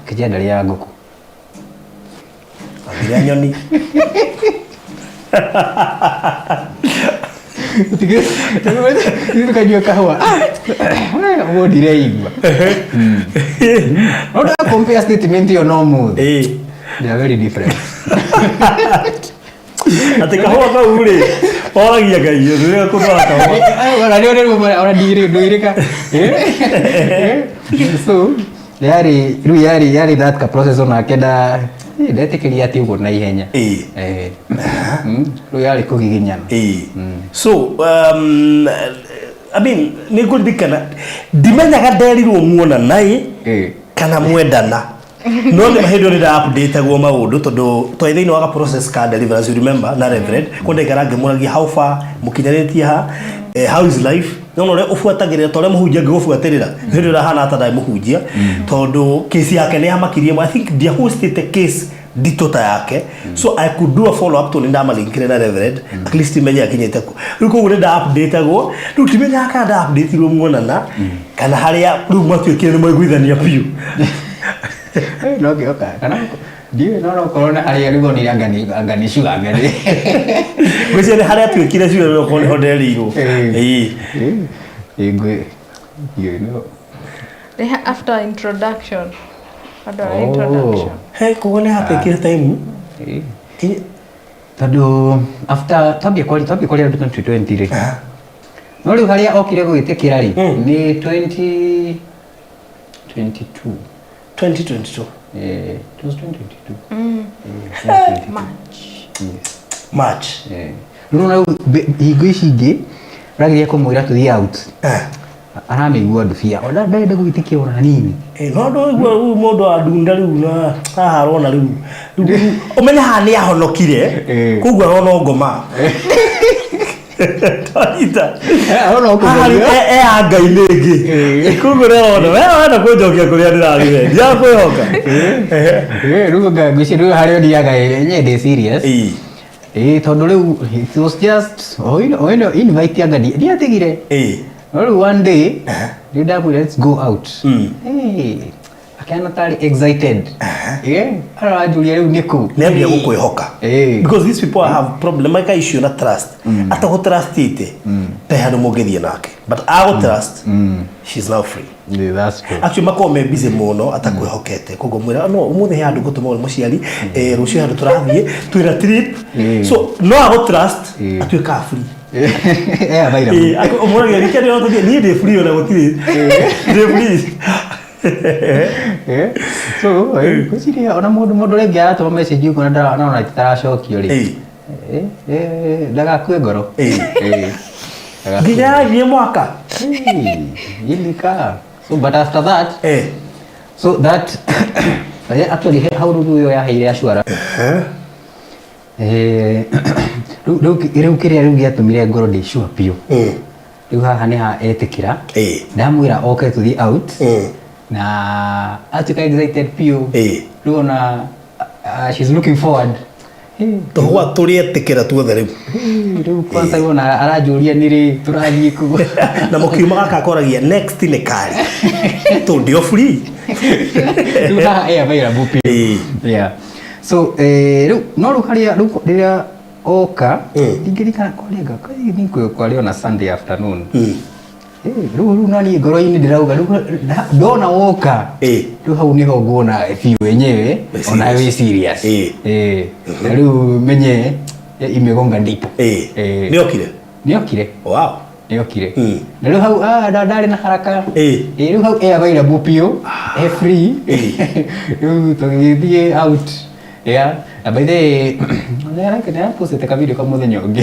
kĩnjia ndarĩaga ngũkũ. Ambire nyoni. Tũthiĩ tũkanyue kahũa. Ah, ũguo ndiraigua. No nda compare statement ĩyo na ũmũthĩ. They are very different. Atĩ kahũa kau rĩ, oragia Ngai rĩrĩa kũndwara kahũa. Ona nĩ rĩu ona ndirĩ ndũirĩka. So yarĩ rĩu yarĩ that ka process, onake ndetĩkĩria atĩ ũguo na ihenya. Eh. Rĩu yarĩ kũgiginyana. So I mean, nĩ ngũririkana ndimenyaga nderirwo muonana ĩ kana mwendana, no nĩ hĩndĩ ĩyo nĩ nda updateagwo maũndũ tondũ twarĩ thĩinĩ wa ga process ka deliverance, you remember, na Reverend ko ndaikara ngĩmũragia how far mũkinyanĩtie ha, how is life, nona ũrĩa ũbuatagĩrĩra ta ũrĩa mũhunjia angĩgũbuatĩrĩra hĩndĩ ĩrĩa ũrahana ta ndarĩ mũhunjia, tondũ case yake nĩ yamakirie. I think ndiahostĩte case nditũ ta yake, so I could do a follow up tondũ nĩ ndamalinkire na Reverend, at least menye akinyĩte kũ rĩu. Koguo nĩ nda updateagwo. Rĩu ndimenyaga kana nda updateirwo muonana kana harĩa rĩu matuĩkire nĩ mwaiguithania biũ. No ngĩoka kana ndiũĩ, no korwo na harĩa rĩu onire anga nĩ sure anga nĩ Ngwĩciria nĩ harĩa atuĩkire cio rĩu okorwo nĩho nderirwo. Ĩĩ, ngwĩ ndiũĩ no. They after introduction. Andũ a introduction. He koguo nĩ hatekire time. Tondũ after twambia kwaria 2020 rĩ, no rĩu harĩa okire gwĩtĩkĩra rĩ, nĩ 2022. 2022. Eh, it was 2022. Eh, 2022. March. Yes. March. Eh. Rĩu na hingo ici ingĩ ũrageria kũmwĩra tũthiĩ out, aramĩigua ndubia ona ndarenda gwĩtĩkĩra ona hanini. Eh, no ndũigua rĩu mũndũ andunda rĩu na haha arona rĩu ũmenye haha nĩ ahonokire. Koguo arona ngoma twanyita. Arona Haha rĩu ũkũgerio. E ya Ngai nĩngĩ, koguo nĩ arona we wenda kũnjokia kũrĩa ndĩrarire ndiakwĩhoka. Eh, rĩu ngwĩciria rĩu harĩa ũthiaga enyewe ndĩ serious. Ĩĩ, tondũ rĩu it was just oh, invite anga ndiatigire. No rĩu one day rĩu ndamwĩra, "Let's go out." Eh, akĩhana tarĩ excited. Eh, aranjũria rĩu nĩkũ. Nĩ ambia gũkwĩhoka. Because these people have problem, maika issue na trust. Atagũtrustĩte ndarĩ handũ mũngĩthiĩ nake, but agũtrust, she's now free. Yeah, that's true. Actually makoragwo me busy mũno atakwĩhokete, koguo mwĩra no ũmũthĩ he handũ ngũtũma ũrĩ mũciari, rũciũ he handũ tũrathiĩ twĩna trip, so no agũtrust, atuĩkaga free. Eh, available. Ũmũragia weekend ĩno tũthiĩ, niĩ ndĩ free, ona gũtirĩ, ndĩ free. Eh, so ngwĩciria ona mũndũ rĩngĩ aratũma message ũguo na ndara- itaracokio rĩ, ndagakue ngoro. Ndagakue. Nginya yathiĩ mwaka. Eh, ilikaa. So but after that, so that actually hau rĩu ĩyo yaheire assurance. Rĩu kĩrĩa rĩu gĩatũmire ngorwo ndĩ sure biũ, rĩu haha nĩ ha etĩkĩra, ndamwĩra oke tũthiĩ out, na atuĩka excited biũ. Rĩu ona she's looking forward. Tũhũa tũrĩetĩkĩra tuothe rĩu. Rĩu kwanza rĩu ona aranjũria nĩ rĩ tũrathiĩ kũ. Na mũkiuma gaka akoragia next nĩ kari tondũ o free. Rĩu haha e available biũ. Yeah, so rĩu no rĩu harĩa rĩu rĩrĩa oka, ndingĩririkana kwarĩ anga kwarĩ ona Sunday afternoon. Rĩu nani ngoro-inĩ ndĩrauga rĩu ndona woka, rĩu hau nĩho nguona biũ wenyewe Wĩ ona wĩ serious. serious. Na rĩu menye imegonga ndipo. Nĩokire? Nĩokire. Nĩokire. Na rĩu hau ndarĩ na haraka. Rĩu hau e available biũ, e free. Rĩu tũgĩthiĩ out. Yeah. Na by the way, nĩarapostĩte ka video ka mũthenya ũngĩ.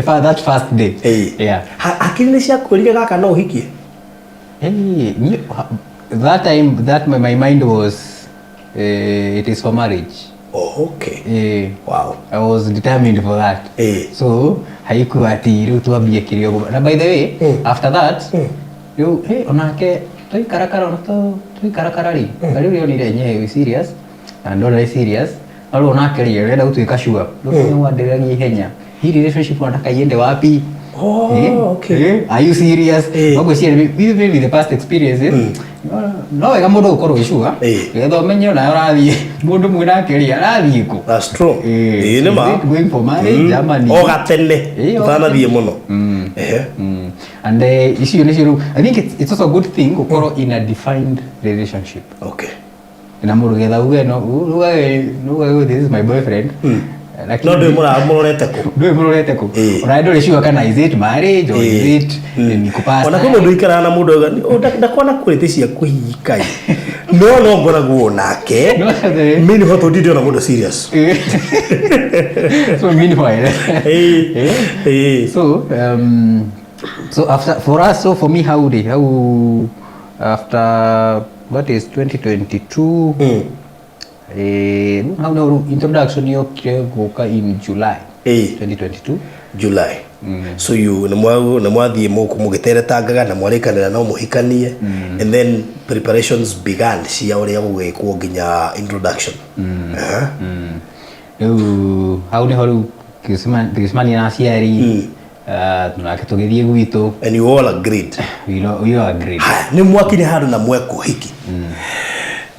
That first day. Yeah. Hakiri nĩ ciakwĩrire gaka no ũhikie? Hey, that time that my mind was it is for marriage. Oh, okay. Wow. I was determined for that. So haikuwa ati rĩu twambie kĩrĩa ũguo. Na by the way, after that, rĩu hey, onake twaikarakara ona twaikarakara rĩ, na rĩu rĩonire enyewe wĩ serious na ndona nĩ serious, no rĩu onake rĩ arenda gũtuĩka sure. Rĩu nĩ wandĩrĩragia ihenya. Hii relationship unataka iende wapi? Oh, okay. Are you serious? Wagwĩciria maybe the past experiences. No wega mũndũ gũkorwo wĩ sure. Nĩgetha ũmenye ona ũrathiĩ mũndũ mwĩnake rĩ arathiĩ kũ. That's true. Ĩĩ, nĩ ma. Is it going for marriage ama ni? O gatene. O Ũtanathiĩ gatene. mũno. And icio nĩcio rĩu I think it's also a good thing gũkorwo in a defined relationship. Okay. Na mũndũ getha uge no uge this is my boyfriend. Lakini No ndũĩ mũrorete kũ? Ndũĩ mũrorete kũ? Ona ndũrĩ sure kana is it marriage or is it ni kupasta. Ona kwĩ mũndũ ũikaraga na mũndũ auga, ndakona quality cia kũhika ĩ. No no ngoragwo nake. No, the- Mimi nĩ hoto ndĩrona mũndũ serious. So meanwhile. So, so after for us, so for me, how did, how after what is 2022? How now introduction yokire guka in July 2022. July. So you na mwathiĩ mũgĩteretangaga na mwarĩkanĩra no mũhikanie. And then preparations began cia ũrĩa gũgĩkwo nginya introduction. Rĩu hau nĩho rĩu tũgĩcemania na aciari, nake tũgĩthiĩ gwitũ. And you all agreed. We all agreed. Haya, nĩ mwakinya handũ na mwekwo hiki.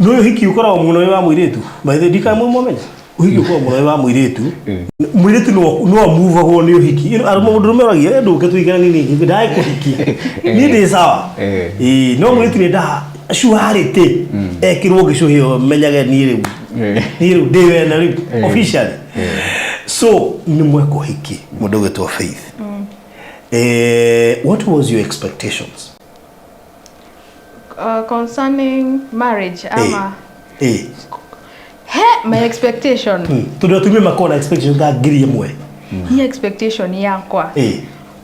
Nĩ ũyũ hiki ũkoragwo mũno wĩ wa mũirĩtu. By the way, ndikae mwamenya. Ũhiki ũkoragwo mũno wĩ wa mũirĩtu. Mũirĩtu no amuvagwo nĩ ũhiki. Ĩno, arũme mũndũ ũrũme oragia, ndũke tũikaranie ningĩ, ndae kũhikia. Niĩ ndĩ sawa. No mũirĩtu nĩ endaga surety. Ekĩrwo gĩcũhĩ menyage niĩ rĩu. Niĩ rĩu ndĩ wena rĩu, officially. So, nĩ mweka ũhiki, mũndũ ũgwĩtwo Faith. What was your expectations? Concerning marriage, ama He, my expectation. Tondũ atumia makoragwo na expectation ta ngiri ĩmwe. Hi expectation yakwa.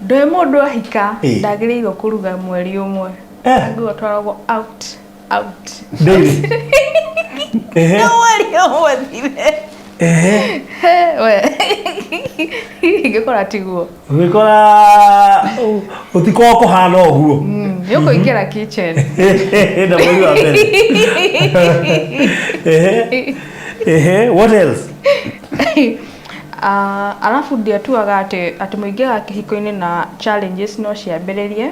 Ndoĩ mũndũ ahika, ndagĩrĩirwo kũruga mweri ũmwe. Agĩrĩirwo atwaragwo out, out. Daily. No mweri ũmwe thire. He, we. Ngĩkora tiguo. Ũgĩkora gũtikoragwo kũhana ũguo. Nĩ ũkũingĩra kitchen. Na mweri wa mbere. What else? Alafu ndiatuaga atĩ mũingĩraga kĩhiko-inĩ na challenges no ciambĩrĩrie.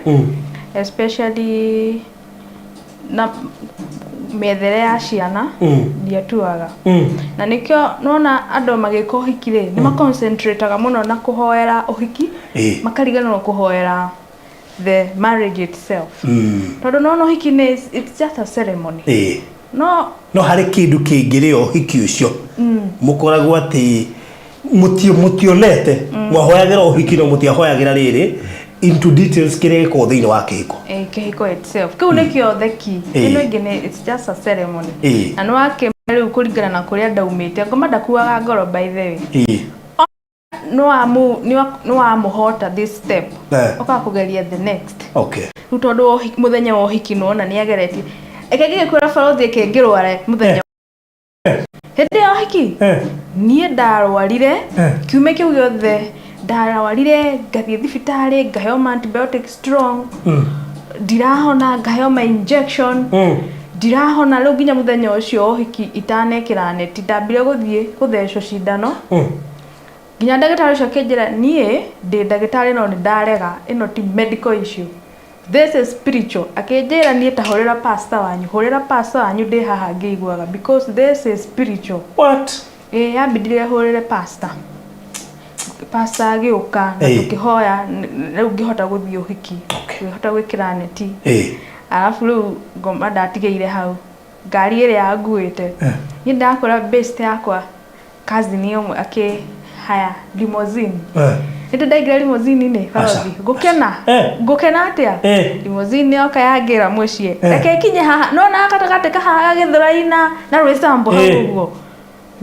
Especially na mĩethere ya ciana, ndiatuaga. Na nĩkĩo nona andũ magĩka ũhiki rĩ, nĩ maconcentrateaga mũno na kũhoera ũhiki, makariganĩrwo kũhoera the marriage itself. Tondũ nona ũhiki nĩ it's just a ceremony. No No harĩ kĩndũ kĩngĩrĩo ũhiki ũcio. Mũkoragwo atĩ mũtionete, mwahoyagĩra ũhiki no mũtiahoyagĩra rĩrĩ into details kĩrĩa gĩkoragwo thĩinĩ wa kĩhiko. Kĩhiko itself. Kĩu nĩkĩo the key. Ĩno ĩngĩ nĩ it's just a ceremony. Na nĩ wakĩmenya rĩu kũringana na kũrĩa ndaumĩte. Ngoma ndakuaga ngoro by the way. Nĩ wamũhota this step. Ũkaga kũgeria the next. Rĩu tondũ mũthenya wa ũhiki nĩwona nĩageretie. Reke ngĩgĩkwĩra barũthi ĩke ngĩrware mũthenya. Hĩndĩ ya ũhiki? Niĩ ndarwarire, kiumia kĩu gĩothe ndarwarire, ngathiĩ thibitarĩ, ngaheo ma antibiotics strong. Ndirahona, ngaheo ma injection. Ndirahona rĩu nginya mũthenya ũcio wa ũhiki itanekĩra neti, ndambire gũthiĩ gũthecwo cindano. Nginya ndagĩtarĩ ũcio akĩnjĩra, niĩ ndĩ ndagĩtarĩ no nĩ ndarega, ĩno ti medical issue. This is spiritual. Akĩnjĩra niĩ ta hũrĩra pastor wanyu, hũrĩra pastor wanyu ndĩ haha ngĩiguaga because this is spiritual. What? Yambindire hũrĩre pastor. Pastor agĩũka na tũkĩhoya, rĩu ngĩhota gũthiĩ ũhiki. Ngĩhota gwĩkĩra neti. Arabu rĩu ngoma ndatigĩire hau. Ngari ĩrĩa yanguĩte. Niĩ ndakora best yakwa cousin ĩmwe akĩ haya limousine. Nĩ ndaingĩra limousine-inĩ, barũthi. Ngũkena. Ngũkena atĩa? Limousine yoka yangĩra mũciĩ. Reke ĩkinye haha. Nona gatagatĩ ka haha Gĩthũrai na Roysambu hau ũguo.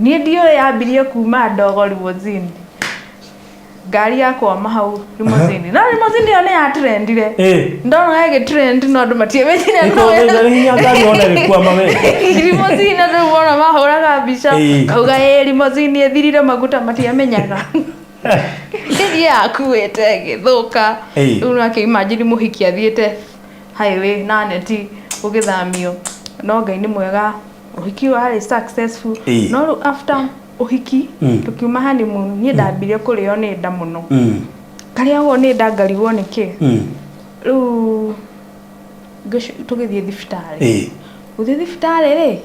Niĩ ndiũĩ yambirie kuma ndogo limousine. Ngari yakwama hau limousine. No limousine ĩyo nĩ yatrendire. Ndona ĩgĩ trend no andũ matiamenyire no. Nĩ hinya ngari ona ĩgĩkwama we. Limousine andũ wona mahũraga mbica. Kauga ĩ limousine ĩthirire maguta matiamenyaga. Ĩthiĩ yakuĩte ĩgĩthũka. Rĩu no akĩimagine mũhiki athiĩte highway na neti gũgĩthamio. No Ngai nĩ mwega ũhiki warĩ successful. No rĩu after ũhiki tũkiuma honeymoon niĩ ndambirie kũrĩo nĩ nda mũno. Karĩagwo nĩ nda ngarigwo nĩkĩ. Rĩu tũgĩthiĩ thibitarĩ. Gũthiĩ thibitarĩ rĩ,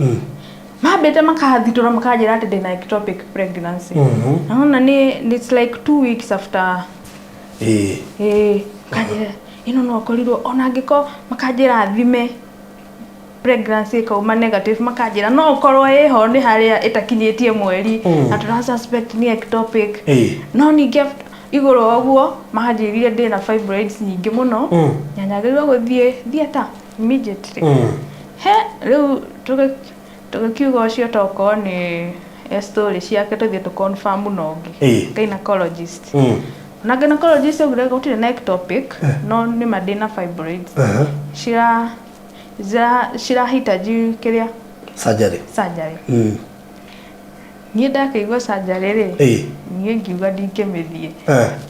mambĩte makathitũra makanjĩra atĩ ndĩna ectopic pregnancy. Naona nĩ it's like 2 weeks after. Kanjĩra ĩno no ũkorirwo ona angĩkorwo makanjĩra thime pregnancy ĩkauma negative makanjĩra no ũkorwo ĩho nĩ harĩa ĩtakinyĩtie mweri na tũra suspect nĩ ectopic. No ningĩ igũrũ ũguo manjĩrire ndĩna fibroids nyingĩ mũno na nyagĩrĩirwo gũthiĩ theatre immediately. He rĩu tũgĩkiuga ũcio tokorwo nĩ story ciake tũthiĩ tũ confirm na ũngĩ gynecologist. Na gynecologist augire gũtirĩ na ectopic no nĩma ndĩna fibroids. Cirahitaji kĩrĩa surgery. Surgery. Niĩ ndakĩigua surgery rĩ, niĩ ngiuga ndingĩmĩthiĩ.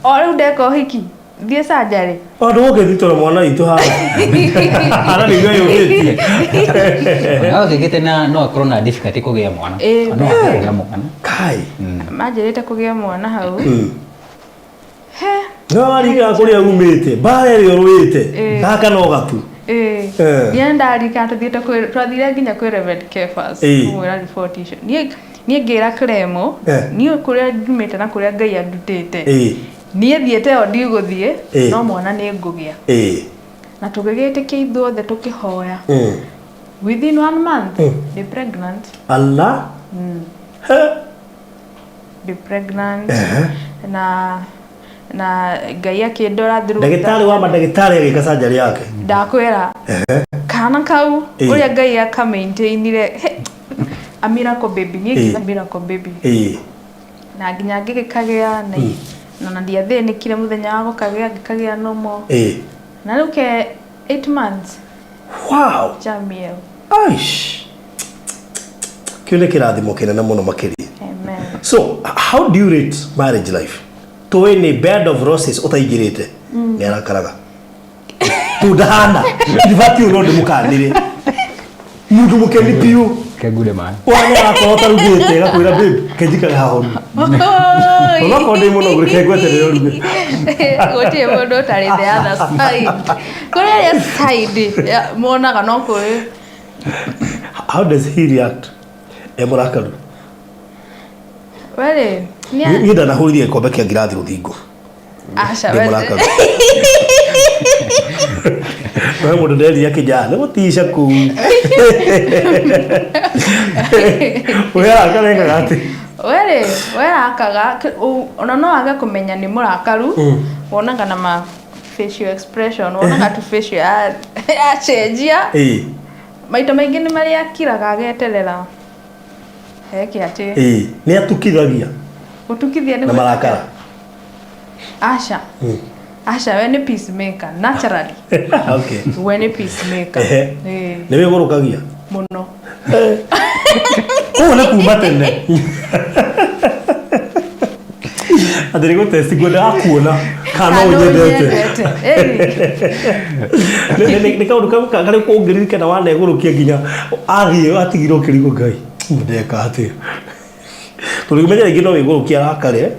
O rĩu ndeka ũhiki thiĩ surgery. O ndũgũkĩthitũra mwana witũ haha. Ararigwo yũkĩtie. No gĩkĩte na no akorwo na difficulty kũgĩa mwana. No kũgĩa mwana. Kai. Manjĩrĩte kũgĩa mwana hau. He. No warika kũrĩa umĩte, mbara ĩrĩa ũrũĩte, gaka no gatu. Niĩ ndarika tũthiĩte kwĩ twathire nginya kwĩ Reverend Kefas kũmwĩra report icio. Niĩ ngĩra Clemo, niĩ kũrĩa njumĩte na kũrĩa Ngai andutĩte. Niĩ thiĩte o ndigũthiĩ, no mwana nĩ ngũgĩa. Na tũgĩgĩtĩkia ithuothe tũkĩhoya. Within 1 month, ndĩ pregnant. Allah. Ndĩ pregnant. Na Ngai akĩndora through. Ndagĩtarĩ wa mandagĩtarĩ agĩka surgery yake. Ndakwĩra. Kana kau ũrĩa Ngai akamaintainire. A miracle baby. Niĩ ngiuga miracle baby. Na nginya ngĩgĩkagĩa na ndiathĩnĩkire mũthenya wa gũkagĩa ngĩkagĩa normal. Na rĩu ke 8 months. Wow. Jamiel. Aish. Kĩu nĩ kĩrathimo kĩnene mũno makĩria. Amen. So, how do you rate marriage life? Tũĩ nĩ bed of roses ũtaingĩrĩte. Nĩ arakaraga. Tundahana. Ndibatiĩ no ndĩmũkanĩre. Mũndũ mũkeni biũ. Kengure maĩ. Wana akorwo ũtarugĩte agakwĩra babe kenjikare haha ũruge. Onokorwo ndĩ mũnogu reke ngweterere ũruge. Gũtirĩ mũndũ ũtarĩ the other side. Kũrĩ arĩa side monaga no kũrĩ. How does he react? E mũrakaru. Werĩ, niĩ ndanahũrire gĩkombe kĩa ngirathi rũthingo. Aca, Ndĩ mũrakaru. We mũndũ nderia kĩnjaa nĩ gũtica kũu. We arakarekaga atĩ. Werĩ, we arakaga, ona no age kũmenya nĩ mũrakaru, wonaga na ma facial expression, wonaga tu facial yacenjia. Maita maingĩ nĩ marĩa akiraga ageterera. Eke atĩ. Nĩ atukithagia. Gũtukithia nĩ na marakara. Aca. Aca, we nĩ peacemaker naturally. Okay. We nĩ peacemaker. Nĩ wĩgũrũkagia? Mũno. Koguo nĩ kuma tene. Atĩ nĩ gũtesti ngwendaga kuona kana no ũnyendete. Nĩ kaũndũ karĩkũ ũngĩririkana wanegũrũkia nginya athiĩ atigirwo ũkĩrigwo Ngai ndeka atĩa. Tondũ ũmenya rĩngĩ no wĩgũrũkia arakare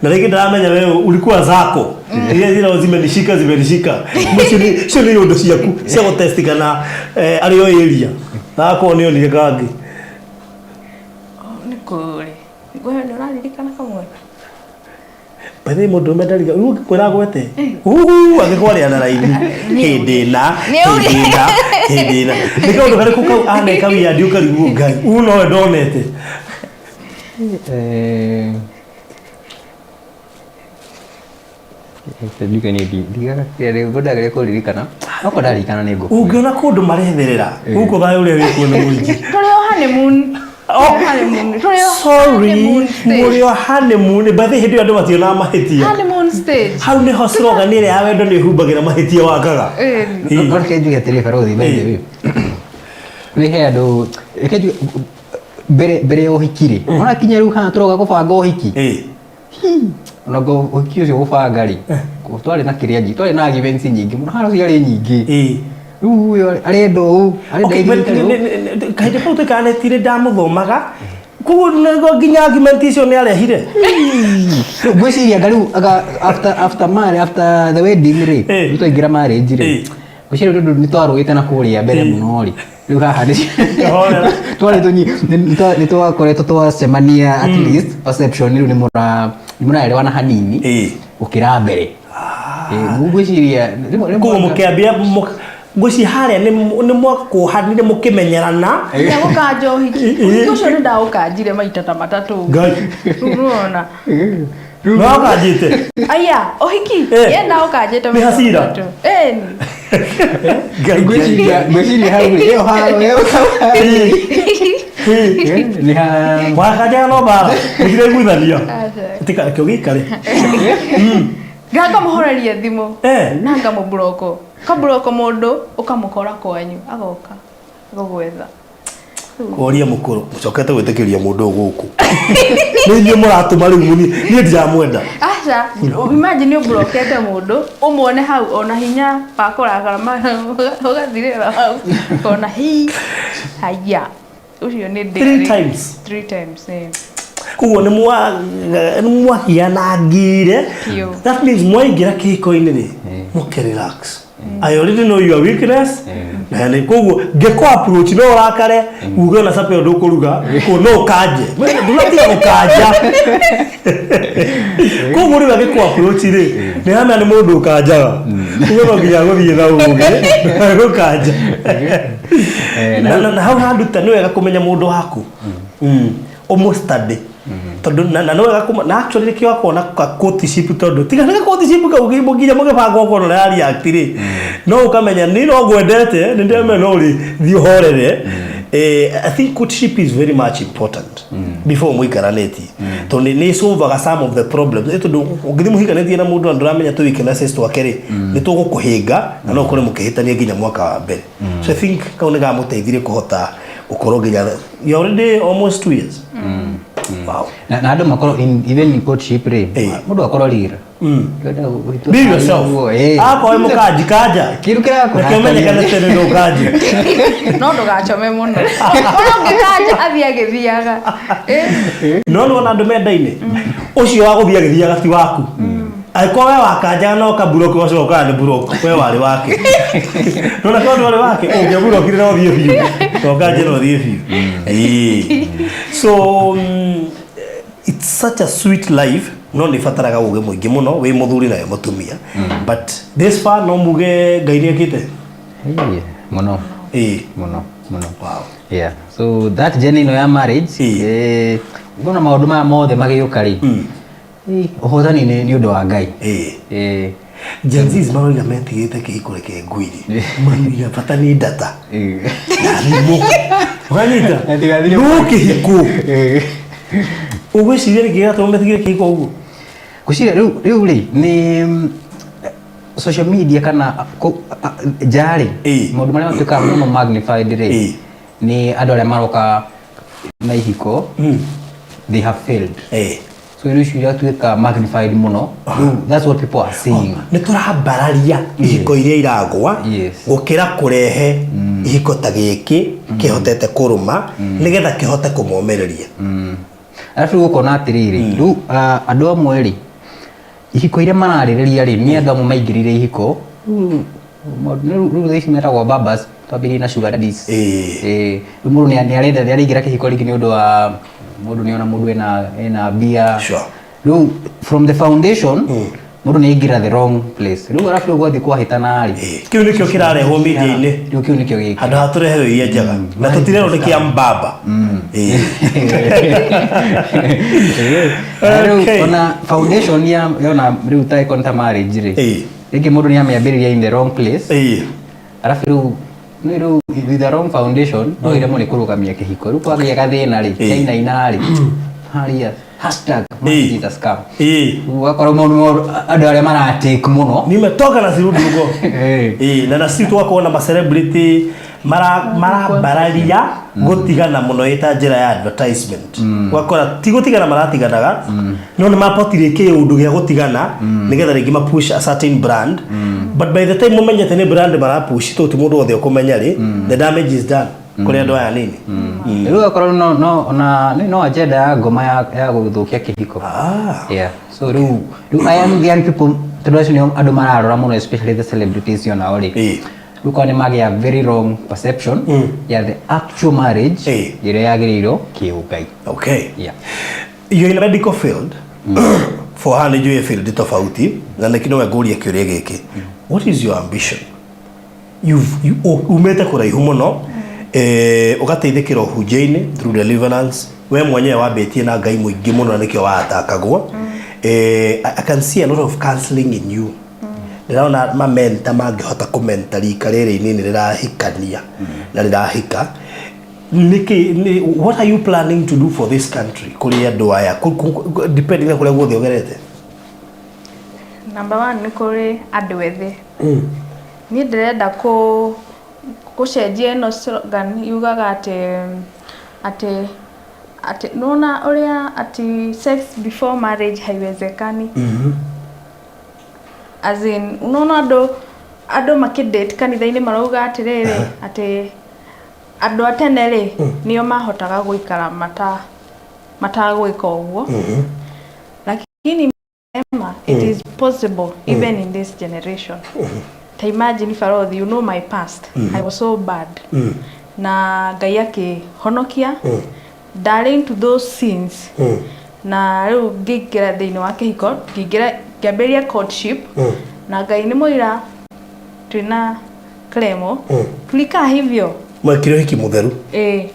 na rĩngĩ ndaramenya we ulikuwa zako iria zira zimenishika zimenishika icio nĩ iũndũ ciaku cia gũtesti kana arĩ o area na akorwo nĩ onire kangĩ. Nĩ kũrĩ. We nĩ ũraririkana kamwe? By the way, mũndũ ũrũme ndarigagwo. Rĩu ũngĩkwĩra agwete, uhu, angĩkwaria na raini hĩndĩ ĩna, hĩndĩ ĩna, hĩndĩ ĩna. Nĩ kaũndũ karĩkũ kau aneka wiyandi ũkarigwo Ngai, ũũ nowe ndonete. Ndigaga kũririkana. Okorwo ndaririkana nĩ ngũkũria. Ũngĩona kũndũ maretherera, gũkũ thayũ ũrĩa wĩkuo nĩ mũingĩ. Tũrĩ o honeymoon. Oh, Honeymoon. Tũrĩ o sorry honeymoon stage. mũrĩ o honeymoon bathi hĩndĩ ĩyo andũ mationaga mahĩtia Honeymoon stage. hau nĩho slogan ĩrĩa ya wendo nĩ ĩhumbagĩra mahĩtia wakaga Ĩni. No reke njuge atĩrĩ barothi by the way nĩ he andũ reke njuge mbere ya ũhiki rĩ ona kinya rĩu haha tũroka kũbanga ũhiki ona ũhiki ũcio gũbanga rĩ twarĩ na kĩrĩa twarĩ na arguments nyingĩ mũno haro ciarĩ nyingĩ rĩu ũyũ arenda ũũ arenda Okay, but ithuĩ tũtarĩ ũũ. kahinda kau tũikaranĩtie ndamũthomaga koguo nĩguo nginya argument icio nĩ arehire. Rĩu ngwĩciria anga rĩu anga after marriage, after the wedding rĩ rĩu twaingĩra marriage rĩ ngwĩciria tondũ nĩ twarũĩte na kũrĩa mbere mũno rĩ rĩu haha nĩ Kahorera. twarĩ tũnyi nĩ twakoretwo twacemania at least perception rĩu nĩ mũra nĩ mũraelewana hanini gũkĩra mbere. Ngwĩciria rĩmwe Koguo mũkĩambia ngwĩciria harĩa nĩ mwakuhanire mũkĩmenyerana. Nginya gũkanja ũhiki. Ũhiki ũcio nĩ ndaũkanjire maita ta matatũ. Ngai. Rĩu nĩwona. No wakanjĩte? Aya, ũhiki. Ye ndaũkanjĩte Nĩ maita hasira? matatũ. Ĩni. Ngai. Ngwĩciria hau rĩ, ĩyo haro ĩyo nĩ ha Wakanjaga no mbara mũtiraiguithania. Aca. Tika kĩo gĩikare. Ngamũhoreria thimũ. Na ngamũburoko. Ũkaburoko mũndũ ũkamũkora kwanyu agoka gũgwetha. Koria mũkũrũ mũcokete gwĩtĩkĩria mũndũ ũyũ gũkũ. Nĩ inyuĩ mũratũma rĩu mũni niĩ ndiramwenda. Aca, imagine ũburokete mũndũ ũmuone hau ona hinya wa kũrakara ũgathirĩra hau ona hi haya ũcio nĩ ndĩ Three times. Three times eh. Koguo nĩ mwahianangire. Biũ. That means mwaingĩra kĩhiko-inĩ rĩ mũke relax. I already know your weakness. Na nĩ koguo ngĩkũ approach no ũrakare uge ona sape ndũkũruga koguo no ũkanje. Ndũnatiga gũkanja. Koguo rĩu agĩkũ approach rĩ nĩ hana nĩ mũndũ ũkanjaga. Koguo no nginya gũthiĩ na ũgĩ gũkanja. Na hau handuta nĩ wega kũmenya mũndũ waku. Ũmũ study. Tondũ na nĩ wega na actually nĩkĩo akona ka courtship tondũ tiga nĩ courtship kau nginya mũgĩbanga ũkona ũrĩa react rĩ no ũkamenya nĩ no ngwendete nĩ ndĩramenya no rĩ thiĩ ũhorere. I think courtship is very much important before mũikaranĩtie tondũ nĩ solvaga some of the problems tondũ ũngĩthiĩ mũhikanĩtie na mũndũ na ndũramenya tũ weaknesses twake rĩ nĩ tũgũkũhĩnga na no ũkore mũkĩhĩtania nginya mwaka wa mbere. So I think kau nĩ gamũteithirie kũhota gũkorwo nginya you already almost 2 years. Wow. Na andũ makorwo even in courtship rĩ mũndũ akorwo rira. Be yourself. Akorwo mũkanji kanja. Kĩndũ kĩrakũrakaria. Reke ũmenyekane tene nĩ ũkanji. No ndũgacome mũno. Ona ũngĩkanja athiĩ agĩthiaga. No nĩ wona andũ mendaine. Ũcio wa gũthiĩ agĩthiaga ti waku. Angĩkorwo we wakanjaga na ũkaburoko ũgacoka ũkaya nĩ buroko we warĩ wake. No na korwo ndwarĩ wake ũngĩaburokire no ũthiĩ biũ. Na ũkanje no ũthiĩ biũ. So it's such a sweet life no nĩ bataraga ũgĩ mũingĩ mũno wĩ mũthuri na wĩ mũtumia. But this far no muge Ngai nĩ ekĩte. Mũno. Mũno mũno. Wow. Yeah. So that journey no ya marriage ngona maũndũ maya mothe magĩũka rĩ ũhotani nĩ ũndũ wa Ngai. Gen Zs maroiga metigĩte kĩhiko reke ngwĩre. Maroiga bata nĩ data. Na thimũ. Ũkanyita? No kĩhiko. Ũgwĩciria nĩkĩ gĩratũma metigĩre kĩhiko ũguo? Ngwĩciria rĩu rĩ nĩ social media kana nja rĩ maũndũ marĩa matuĩkaga mũno magnified rĩ nĩ andũ arĩa maroka na ihiko they have failed. So rĩu icio iratuĩka magnified mũno. That's what people are seeing. Nĩ tũrambararia ihiko iria iragwa gũkĩra kũrehe ihiko ta gĩkĩ kĩhotete kũrũma nĩgetha kĩhote kũmomĩrĩria. Arabu rĩu ũkona atĩrĩrĩ rĩu andũ amwe rĩ ihiko iria mararĩrĩria rĩ nĩ andũ amwe maingĩrire ihiko rĩu thaa ici metagwo babas twambĩrĩrie na sugar daddies. Rĩu mũndũ nĩ arenda nĩ araingĩra kĩhiko rĩngĩ nĩ ũndũ wa mũndũ nĩ ona mũndũ ena mbia. Rĩu from the foundation mũndũ nĩ aingĩra the wrong place. Rĩu arabu rĩu gwathiĩ kwahĩtana rĩ kĩu nĩkĩo kĩrarehwo media-inĩ. Rĩu kĩu nĩkĩo gĩkĩ. Handũ ha tũreherwo iria njega na tũtirerwo nĩ kĩa mbamba. Rĩu ona foundation ya ona rĩu ta ĩkorwo nĩ ta marriage rĩ rĩngĩ mũndũ nĩ amĩambĩrĩria in the wrong place. Arabu rĩu Nĩ rĩu with the wrong foundation no ĩremwo nĩ kũrũgamia kĩhiko. Rĩu kwagĩa gathĩna rĩ, kĩainaina rĩ, haria hashtag marriage is a scam. Rĩu ũgakora maũndũ andũ arĩa maratake mũno. Nimetoka na sirudi huko. Na na si twakorwo na ma celebrity marambararia gũtigana mũno ĩta njĩra ya advertisement. Ũgakora ti gũtigana maratiganaga, no nĩ mapotire kĩũndũ gĩa gũtigana nĩgetha rĩngĩ ma push a certain brand, but by the time mũmenyete nĩ brand marapush, tondũ ti mũndũ wothe ũkũmenya rĩ, the damage is done kũrĩ andũ aya nini. Rĩu ũgakorwo no ona no agenda ya ngoma ya gũthũkia kĩhiko. Yeah. So rĩu aya young people, tondũ acio nĩo andũ mararora mũno, especially the celebrities onao rĩ. Rĩu korwo nĩ magĩa very wrong perception ya the actual marriage ĩrĩa yagĩrĩirwo kĩũngai. Yeah. You're in a medical field. For her nĩ njũĩ field tofauti na nĩkĩ no ngũrie kĩũria gĩkĩ. What is your ambition? Umĩte kũraihu mũno, ũgateithĩkĩra ũhunjia-inĩ through deliverance, we mwenyewe wambĩtie na Ngai mũingĩ mũno na nĩkĩo watakagwo. I can see a lot of counseling in you. Ndĩrona mamenta mangĩhota kũmenta rika rĩrĩ inini rĩrahikania na rĩrahika nĩkĩ. What are you planning to do for this country, kũrĩ andũ aya, depending na kũrĩa guothe ũgerete? Number one, nĩ kũrĩ andũ ethĩ, niĩ ndĩrenda kũ gũcenjia ĩno slogan yugaga atĩ nĩwona ũrĩa atĩ sex before marriage haiwezekani. As in, unaona andũ makĩdate kanitha-inĩ marauga atĩrĩrĩ, atĩ andũ a tene rĩ, nĩo mahotaga gũikara matagwĩka ũguo, lakini Emma, it is possible even in this generation. Ta imagine, Farothi, you know my past. I was so bad. Na Ngai akĩhonokia. Ndarĩ into those sins. Na rĩu ngĩingĩra thĩinĩ wa kĩhiko, ngĩingĩra ngĩambĩrĩria courtship. Na Ngai nĩ mũira, twĩna Clemo. Tulikaa hivyo. Mwekire ũhiki mũtheru? Eh.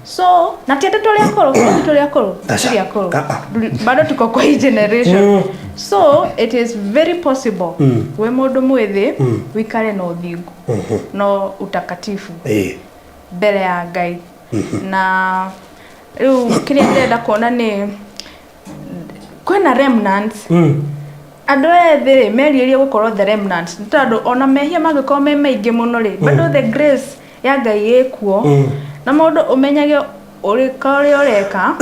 So, na ti atĩ tũrĩ akũrũ, ti tũrĩ akũrũ, Aca. tũrĩ akũrũ. Ah, ah. Bado tuko kwa hii generation. So, it is very possible we mũndũ mwĩthĩ wikare na ũthingu no utakatifu mbere ya Ngai. Na rĩu kĩrĩa ndĩrenda kuona nĩ kwĩna remnants, andũ ethĩ rĩ merirĩrie gũkorwo the remnants, nĩ tondũ ona mehia mangĩkorwo me maingĩ mũno rĩ, bado the grace ya Ngai ĩkuo, na mũndũ ũmenyage ũrĩka ũrĩa ũreka.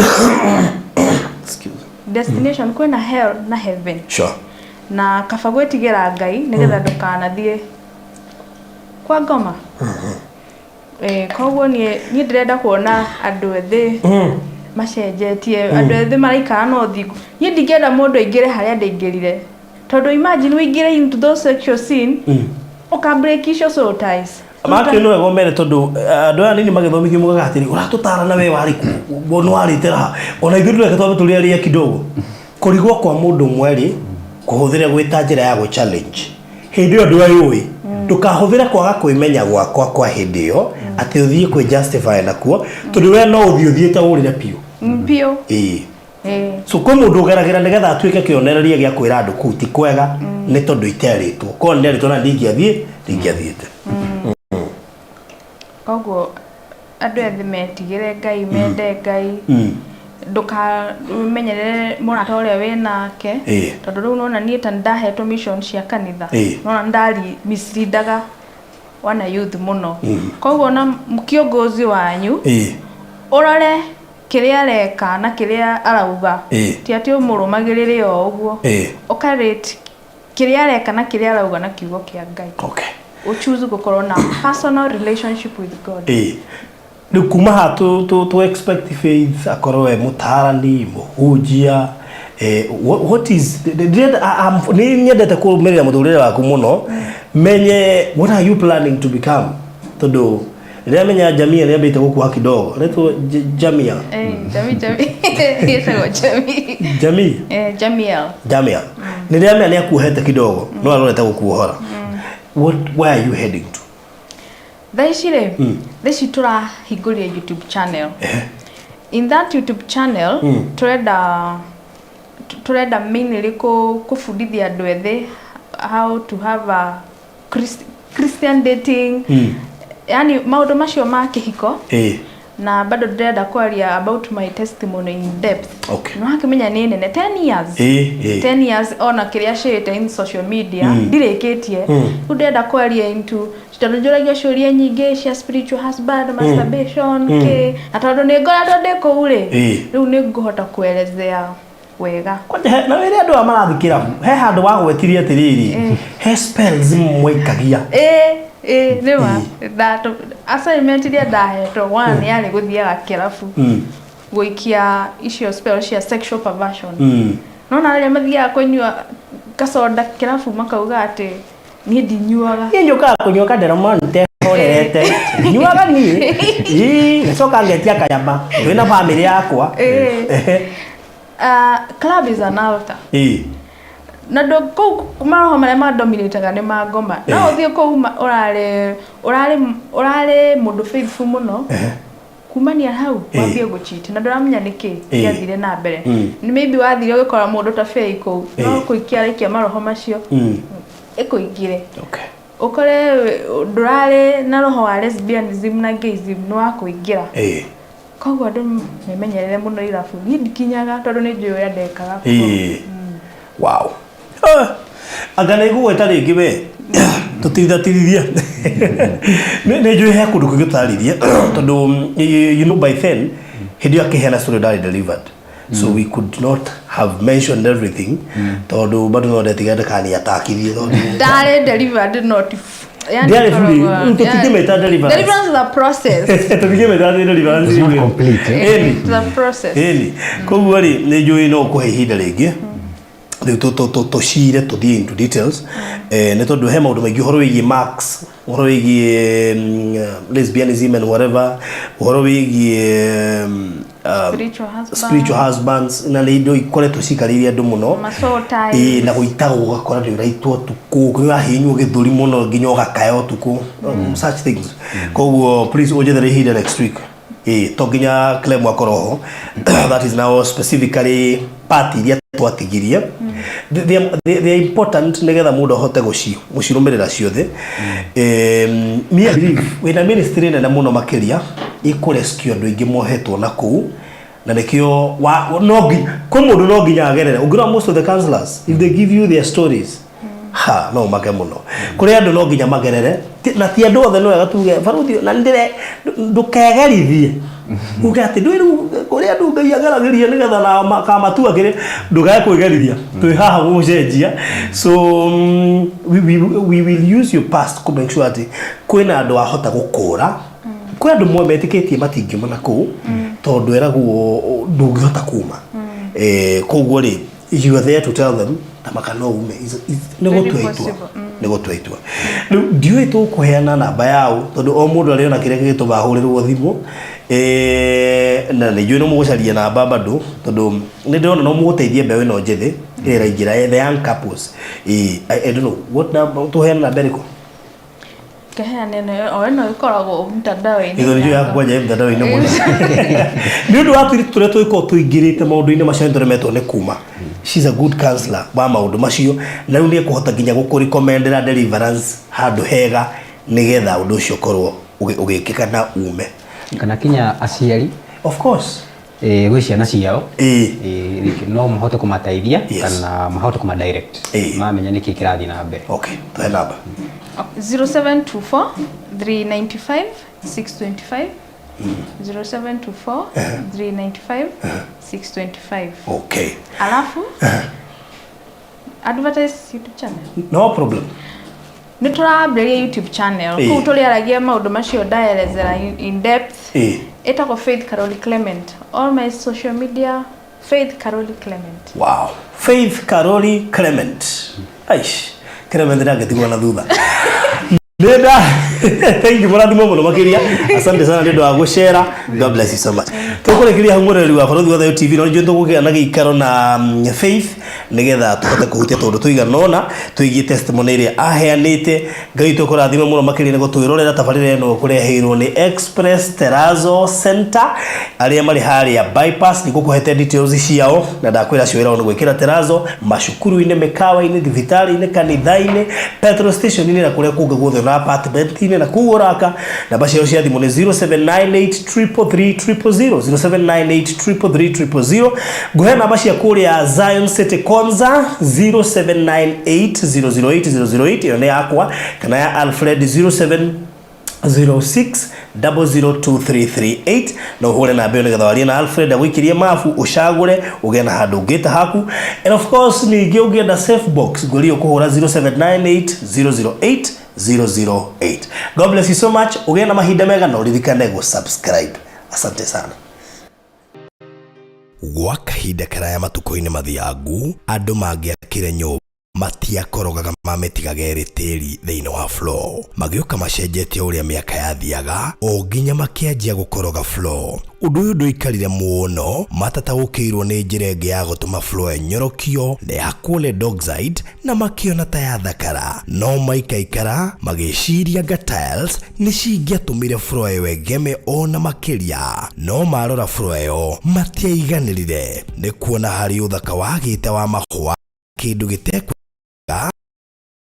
Excuse. Destination kwĩna hell na heaven. Na kaba gwĩtigĩra Ngai nĩgetha ndũkanathiĩ kwa ngoma. Koguo niĩ ndĩrenda kuona andũ ethĩ macenjetie, andũ ethĩ maraikara na ũthingu. Niĩ ndingĩenda mũndũ aingĩre harĩa ndaingĩrire, tondũ imagine ũingĩre into those sexual sin, ũka break icio soul ties. Make nĩ wega ũmere, tondũ andũ aya nini magĩthomithio mugaga atĩrĩ, ũratũtara na we warĩ kuo, nĩ warĩte raha, ona ithuĩ tũreke twambe tũrĩarĩe kidogo. Kũrigwo kwa mũndũ ũmwe rĩ, kũhũthĩre gwĩta njĩra ya gũ challenge hĩndĩ ĩyo ndũyũĩ, ndũkahũthĩre kwaga kwĩmenya gwakwa kwa hĩndĩ ĩyo atĩ ũthiĩ kwĩ justify nakuo, tondũ we no ũthiĩ ũthiĩte ũrĩre biũ. Biũ. Ĩĩ. Eh. So kwĩ mũndũ ũgeragĩra nĩgetha atuĩke kĩonereria gĩa kwĩra andũ kũu ti kwega, nĩ tondũ iterĩtwo korwo nĩ nderĩtwo na ndingĩathiĩte. Koguo andũ ethĩ metigĩre Ngai, mende Ngai, ndũkamenyerere mũrata ũrĩa wĩ nake, tondũ rĩu nona niĩ ta nĩndahetwo mission cia kanitha, nona ndari misleadaga wana youth mũno. Koguo na kiongozi wanyu, ũrore kĩrĩa areka na kĩrĩa arauga, ti atĩ ũmũrũmagĩrĩre o ũguo, ũkarate kĩrĩa areka na kĩrĩa arauga na kiugo kĩa Ngai. Ũchoose gũkorwo na personal relationship with God. Rĩu kuma haha tũ expect Faith akorwo e mũtaarani, mũhunjia, what is ndĩrenda, nĩ nyendete kũrũmĩrĩra mũtũrĩre waku mũno, menye what are you planning to become, tondũ rĩrĩa menya Jamia nĩ ambĩte gũkuha kidogo retwo Jamia. Eh, Jami ĩtagwo Jami. Jami. Eh, Jamiel. Jamia nĩ rĩrĩa menya nĩ akuohete kidogo, no arorete gũkuohora. What, where are you heading to? Thaa ici rĩ, thaa ici tũrahingũria YouTube channel. In that YouTube channel tũrenda mainly kũbundithia andũ ethĩ how to have a Christian dating. Yani maũndũ macio ma kĩhiko na bado ndĩrenda kwaria about my testimony in depth. Nĩ wakĩmenya nĩ nene 10 years. Ĩĩ. 10 years ona kĩrĩa shĩte in social media ndirĩkĩtie. Rĩu ndĩrenda kwaria into, tondũ njũragio ciũria nyingĩ cia spiritual husband, masturbation, kĩ, na tondũ nĩ ngoretwo ndĩ kũu rĩ, rĩu nĩ ngũhota kuelezea wega. Kwanja na wĩre andũ aya marathikĩra, he handũ wagwetirie atĩrĩrĩ, he spells mwaikagia. Ĩĩ, nĩma assignment iria ndahetwo, one yarĩ gũthiaga kĩrabu gũikia icio spell cia sexual perversion. Nona arĩa mathiaga kũnyua kacoda kĩrabu makauga atĩ niĩ ndinyuaga. Niĩ njũkaga kũnyua kaderomonte horerete, nyuaga niĩ. Ĩĩ, ngacoka ngetia kanyama twĩna bamĩrĩ yakwa. Club is an altar. Na ndũ kũu maroho marĩa madominataga nĩ ma ngoma. No ũthiĩ kũu ũrarĩ ũrarĩ ũrarĩ mũndũ faithful mũno, kumania hau wambie gũcheat na ndũramenya nĩkĩ gĩathire na mbere. Nĩ maybe wathire ũgĩkora mũndũ ta Faye kũu, no kũikia araikia maroho macio ĩkũingĩre. Ũkore ndũrarĩ na roho wa lesbianism na gayism nĩ wa kũingĩra. Koguo andũ memenyerere mũno irabu. Niĩ ndikinyaga tondũ nĩ njũĩ ũrĩa ndekaga. Wow. Anga nĩ ngũgwĩta rĩngĩ we tũtirithatirithie. Nĩ njũĩ he kũndũ kũngĩ tũtaririe, tondũ by then hĩndĩ ĩyo akĩheana story ndarĩ delivered, so we could not have mentioned everything, tondũ bado no ndetiga ndakaniatakithie tondũ Ndarĩ delivered, not yani. Ndiarĩ fully, Koragwo- tũtingĩmĩta deliverance. Deliverance is a process. Tũtingĩmĩta deliverance. It's not complete, eh? Ĩni. It's a process. Ĩni, koguo rĩ, nĩ njũĩ no ũkũhe ihinda rĩngĩ rĩu tũcire tũthiĩ into details, nĩ tondũ he maũndũ maingĩ, ũhoro wĩgiĩ marks, ũhoro wĩgiĩ lesbianism and whatever, ũhoro wĩgiĩ Spiritual husband. Spiritual husbands, na nĩ indo ikoretwo cikarĩire andũ mũno. Ma soul ties. Ĩĩ, na gũitagwo, ũgakora nĩ ũraitwo ũtukũ, nĩ ũrahihinywo gĩthũri mũno nginya ũgakaya ũtukũ, such things. Koguo please ũnjethere ihinda next week. Ĩĩ, to nginya Clem akorwo ho. That is now specifically part iria twatigirie. They are important nĩgetha mũndũ ahote gũcirũmĩrĩra ciothe. Me I believe wĩna ministry nene mũno makĩria ĩkũrescue andũ aingĩ mohetwo na kũu, na nĩkĩo no nginya kwĩ mũndũ no nginya agerere. Ũngĩrora most of the counselors, if they give you their stories, ha no make mũno. Kũrĩ andũ no nginya magerere. Na ti andũ othe. No wega tuge baruthi na ndĩre ndũkegerithie uge atĩ ndũĩ rĩu kũrĩ andũ Ngai ageragĩria nĩgetha na kamatua kĩrĩ ndũkae kwĩgerithia. Twĩ haha gũgũcenjia, so we will use your past to make sure atĩ kwĩna andũ ahota gũkũra. Kwĩ andũ mwe metĩkĩtie matingiuma na kũu tondũ eragwo ndũngĩhota kuma. Koguo rĩ, you are there to tell them tamaka no ume. Nĩ Very gũtua itua. Possible. Nĩ gũtua itua. Rĩu ndiũĩ tũkũheana namba yao, tondũ o mũndũ arĩona kĩrĩa gĩgĩtũma ahũrĩrwo thimũ. Na nĩ njũĩ no mũgũcaria namba bado, tondũ nĩ ndĩrona no mũgũteithie mbeũ ĩno njĩthĩ ĩrĩa ĩraingĩra, the young couples. I don't know what number tũheane, namba ĩrĩkũ? Keheana ĩno, o ĩno ĩkoragwo mtandao-inĩ. Ithũ nĩ yaku kwanja mtandao-inĩ mũno nĩ ũndũ wa tũirĩtu tũrĩa tũgĩkorwo tũingĩrĩte maũndũ-inĩ macio nĩ tũremetwo nĩ kuma. She's a good counselor wa maũndũ macio, na rĩu nĩ ekũhota nginya gũkũrecommendera deliverance handũ hega nĩgetha ũndũ ũcio ũkorwo ũgĩkĩka na ume. Kana kinya aciari. Of course. Gwĩ ciana ciao. No mahote kũmateithia kana mahote kũmadirect mamenya nĩkĩ kĩrathiĩ na mbere. Okay, tuhe namba. 0724 395 625, 0724 395 625. Alafu advertise YouTube channel. No problem. Nĩ tũrambĩrĩria YouTube channel. Kũu tũrĩaragia maũndũ macio ndaerezera in depth. Ĩtagwo Faith Karoli Clement. All my social media, Faith Karoli Clement. Wow, Faith Karoli Clement. Aish, Clement ndangĩtigwo na thutha. Nenda thank you, mũrathimo mũno makĩria. Asante sana nĩ ũndũ wa gũcera. God bless you so much. Tũkũrĩkĩria hau, mũreri wa Barũthi wa Thayũ TV. No nĩnjũĩ tũkũgĩa na gĩikaro na Faith nĩgetha tũhote kũhutia tũndũ tũigana ũna tũigie testimony ĩrĩa aheanĩte. Ngai witũ kũrathime mũno makĩria nĩ gũtwĩrorera. Tabarĩra ĩno kũreheirwo nĩ Express Terrazzo Center arĩa marĩ harĩa bypass. Nĩ ngũkũhete details ciao na ndakwĩra cio wĩra wao nĩ gwĩkĩra terrazzo macukuru-inĩ, mĩkawa-inĩ, thibitarĩ-inĩ, kanitha-inĩ, petrol station-inĩ na kũrĩa kũngĩ guothe na apartment-inĩ. project-inĩ na kũu ũraka. Namba ciao cia thimũ nĩ 0798 333 000, 0798 333 000. Ngũhe namba cia kũrĩa Zion City Konza, 0798 008 008, ĩyo nĩ yakwa, kana ya Alfred 07 06002338. No ũhũre namba ĩyo nĩgetha warie na Alfred agũikĩrie mabu, ũcagũre, ũgĩe na handũ ũngĩta haku. And of course ningĩ ũngĩenda safe box, ngũria ũkũhũra 0798 008 008. God bless you so much. Ũgĩe na mahinda mega na ũririkane gũ subscribe. Asante sana. Gwa kahinda karaya matukũ-inĩ mathiangu, andũ mangĩakire nyũmba matiakorogaga, mamĩtigaga ĩrĩ tĩri thĩinĩ wa floor. Magĩũka macenjetie ũrĩa mĩaka yathiaga, o nginya makĩanjia gũkoroga floor. Ũndũ ũyũ ndũikarire mũno matataũkĩirwo nĩ njĩra ĩngĩ ya gũtũma floor ĩnyorokio na ĩhakwo lead oxide, na makĩona ta yathakara. No maikaikara magĩciria anga tiles nĩ cingĩatũmire floor ĩyo ĩgeme ona makĩria. No marora floor ĩyo matiaiganĩrire nĩ kuona harĩ ũthaka wagĩte wa mahũa, kĩndũ gĩtekwa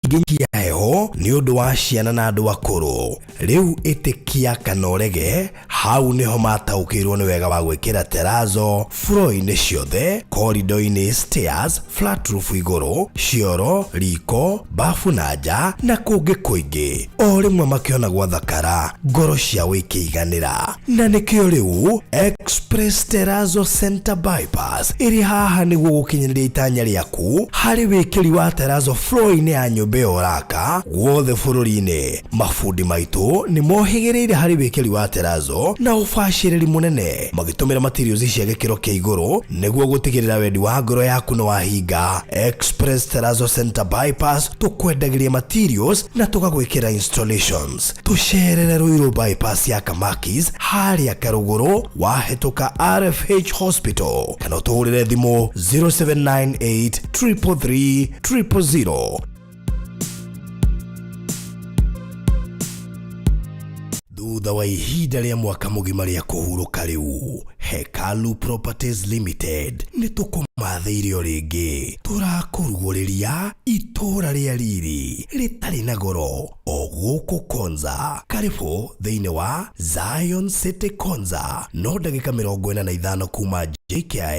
ingĩ heho nĩ ũndũ wa ciana na andũ akũrũ. Rĩu ĩtĩkia kana ũrege, hau nĩho mataũkĩirwo nĩ wega wa gwĩkĩra terrazzo floor-inĩ ciothe, corridor-inĩ, stairs, flat roof igũrũ, cioro, riko, bafu na nja na kũngĩ kũingĩ. O rĩmwe makĩona gwathakara, ngoro ciao ikĩiganĩra. Na nĩkĩo rĩu Express Terrazzo Center Bypass ĩrĩ haha nĩguo gũkinyanĩria itanya rĩaku harĩ wĩkĩri wa terrazzo floor-inĩ ya nyũmba ĩyo ũraka guothe bũrũri-inĩ. Mabundi maitũ nĩ mohĩgĩrĩire harĩ wĩkĩri wa terrazzo na ũbacĩrĩri mũnene, magĩtũmĩra materials cia gĩkĩro kĩa igũrũ nĩguo gũtigĩrĩra wendi wa ngoro yaku nĩ wahinga. Express Terrazzo Center Bypass, tũkwendagĩria materials na tũgagwĩkĩra installations. Tũcerere Ruiru Bypass ya Kamakis, harĩa Karũgũrũ wahĩtũka RFH Hospital, kana ũtũhũrĩre thimũ 0798 333 000. Thutha wa ihinda rĩa mwaka mũgima rĩa kũhurũka, rĩu Hekalu Properties Limited nĩ tũkũmathĩire o rĩngĩ. Tũrakũrugũrĩria itũũra rĩa riri rĩtarĩ na goro o gũkũ Konza. Karibũ thĩinĩ wa Zion City Konza, no ndagĩka 45 kuma JKIA,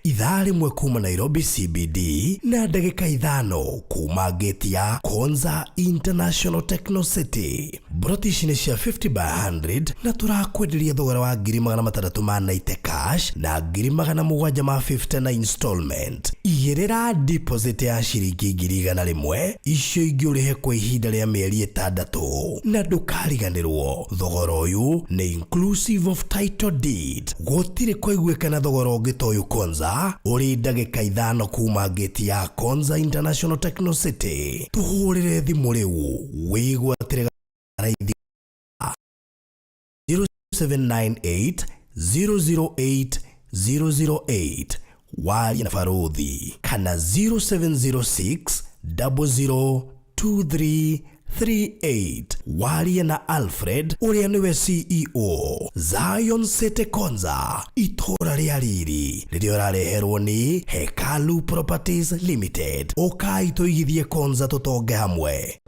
ithaa 1 kuma Nairobi CBD, na ndagĩka 5 kuma gate ya Konza International Techno City. Mburoti ici nĩ cia 50 by 100 na tũrakwenderia thogora wa 690,000 cash na 750,000 na installment. Igĩrĩra deposit ya ciringi 100,000, icio ingĩ ũrĩhe kwa ihinda rĩa mĩeri 6. Na ndũkariganĩrwo, thogora ũyũ nĩ inclusive of title deed. Gũtirĩ kũiguĩkana thogora ũngĩ ta ũyũ Konza, ũrĩ ndagĩka 5 kuma gate ya Konza International Techno City. Tũhũrĩre thimũ rĩu wĩgwatĩre raithi 0798 008 008, waria na Baruthi, kana 0706 002338, warie na Alfred ũrĩa nĩwe CEO. Zion City Konza, itũũra rĩa riri rĩrĩa ũrareherwo nĩ Hekalu Properties Limited. Ũkai tũigithie Konza, tũtonge hamwe.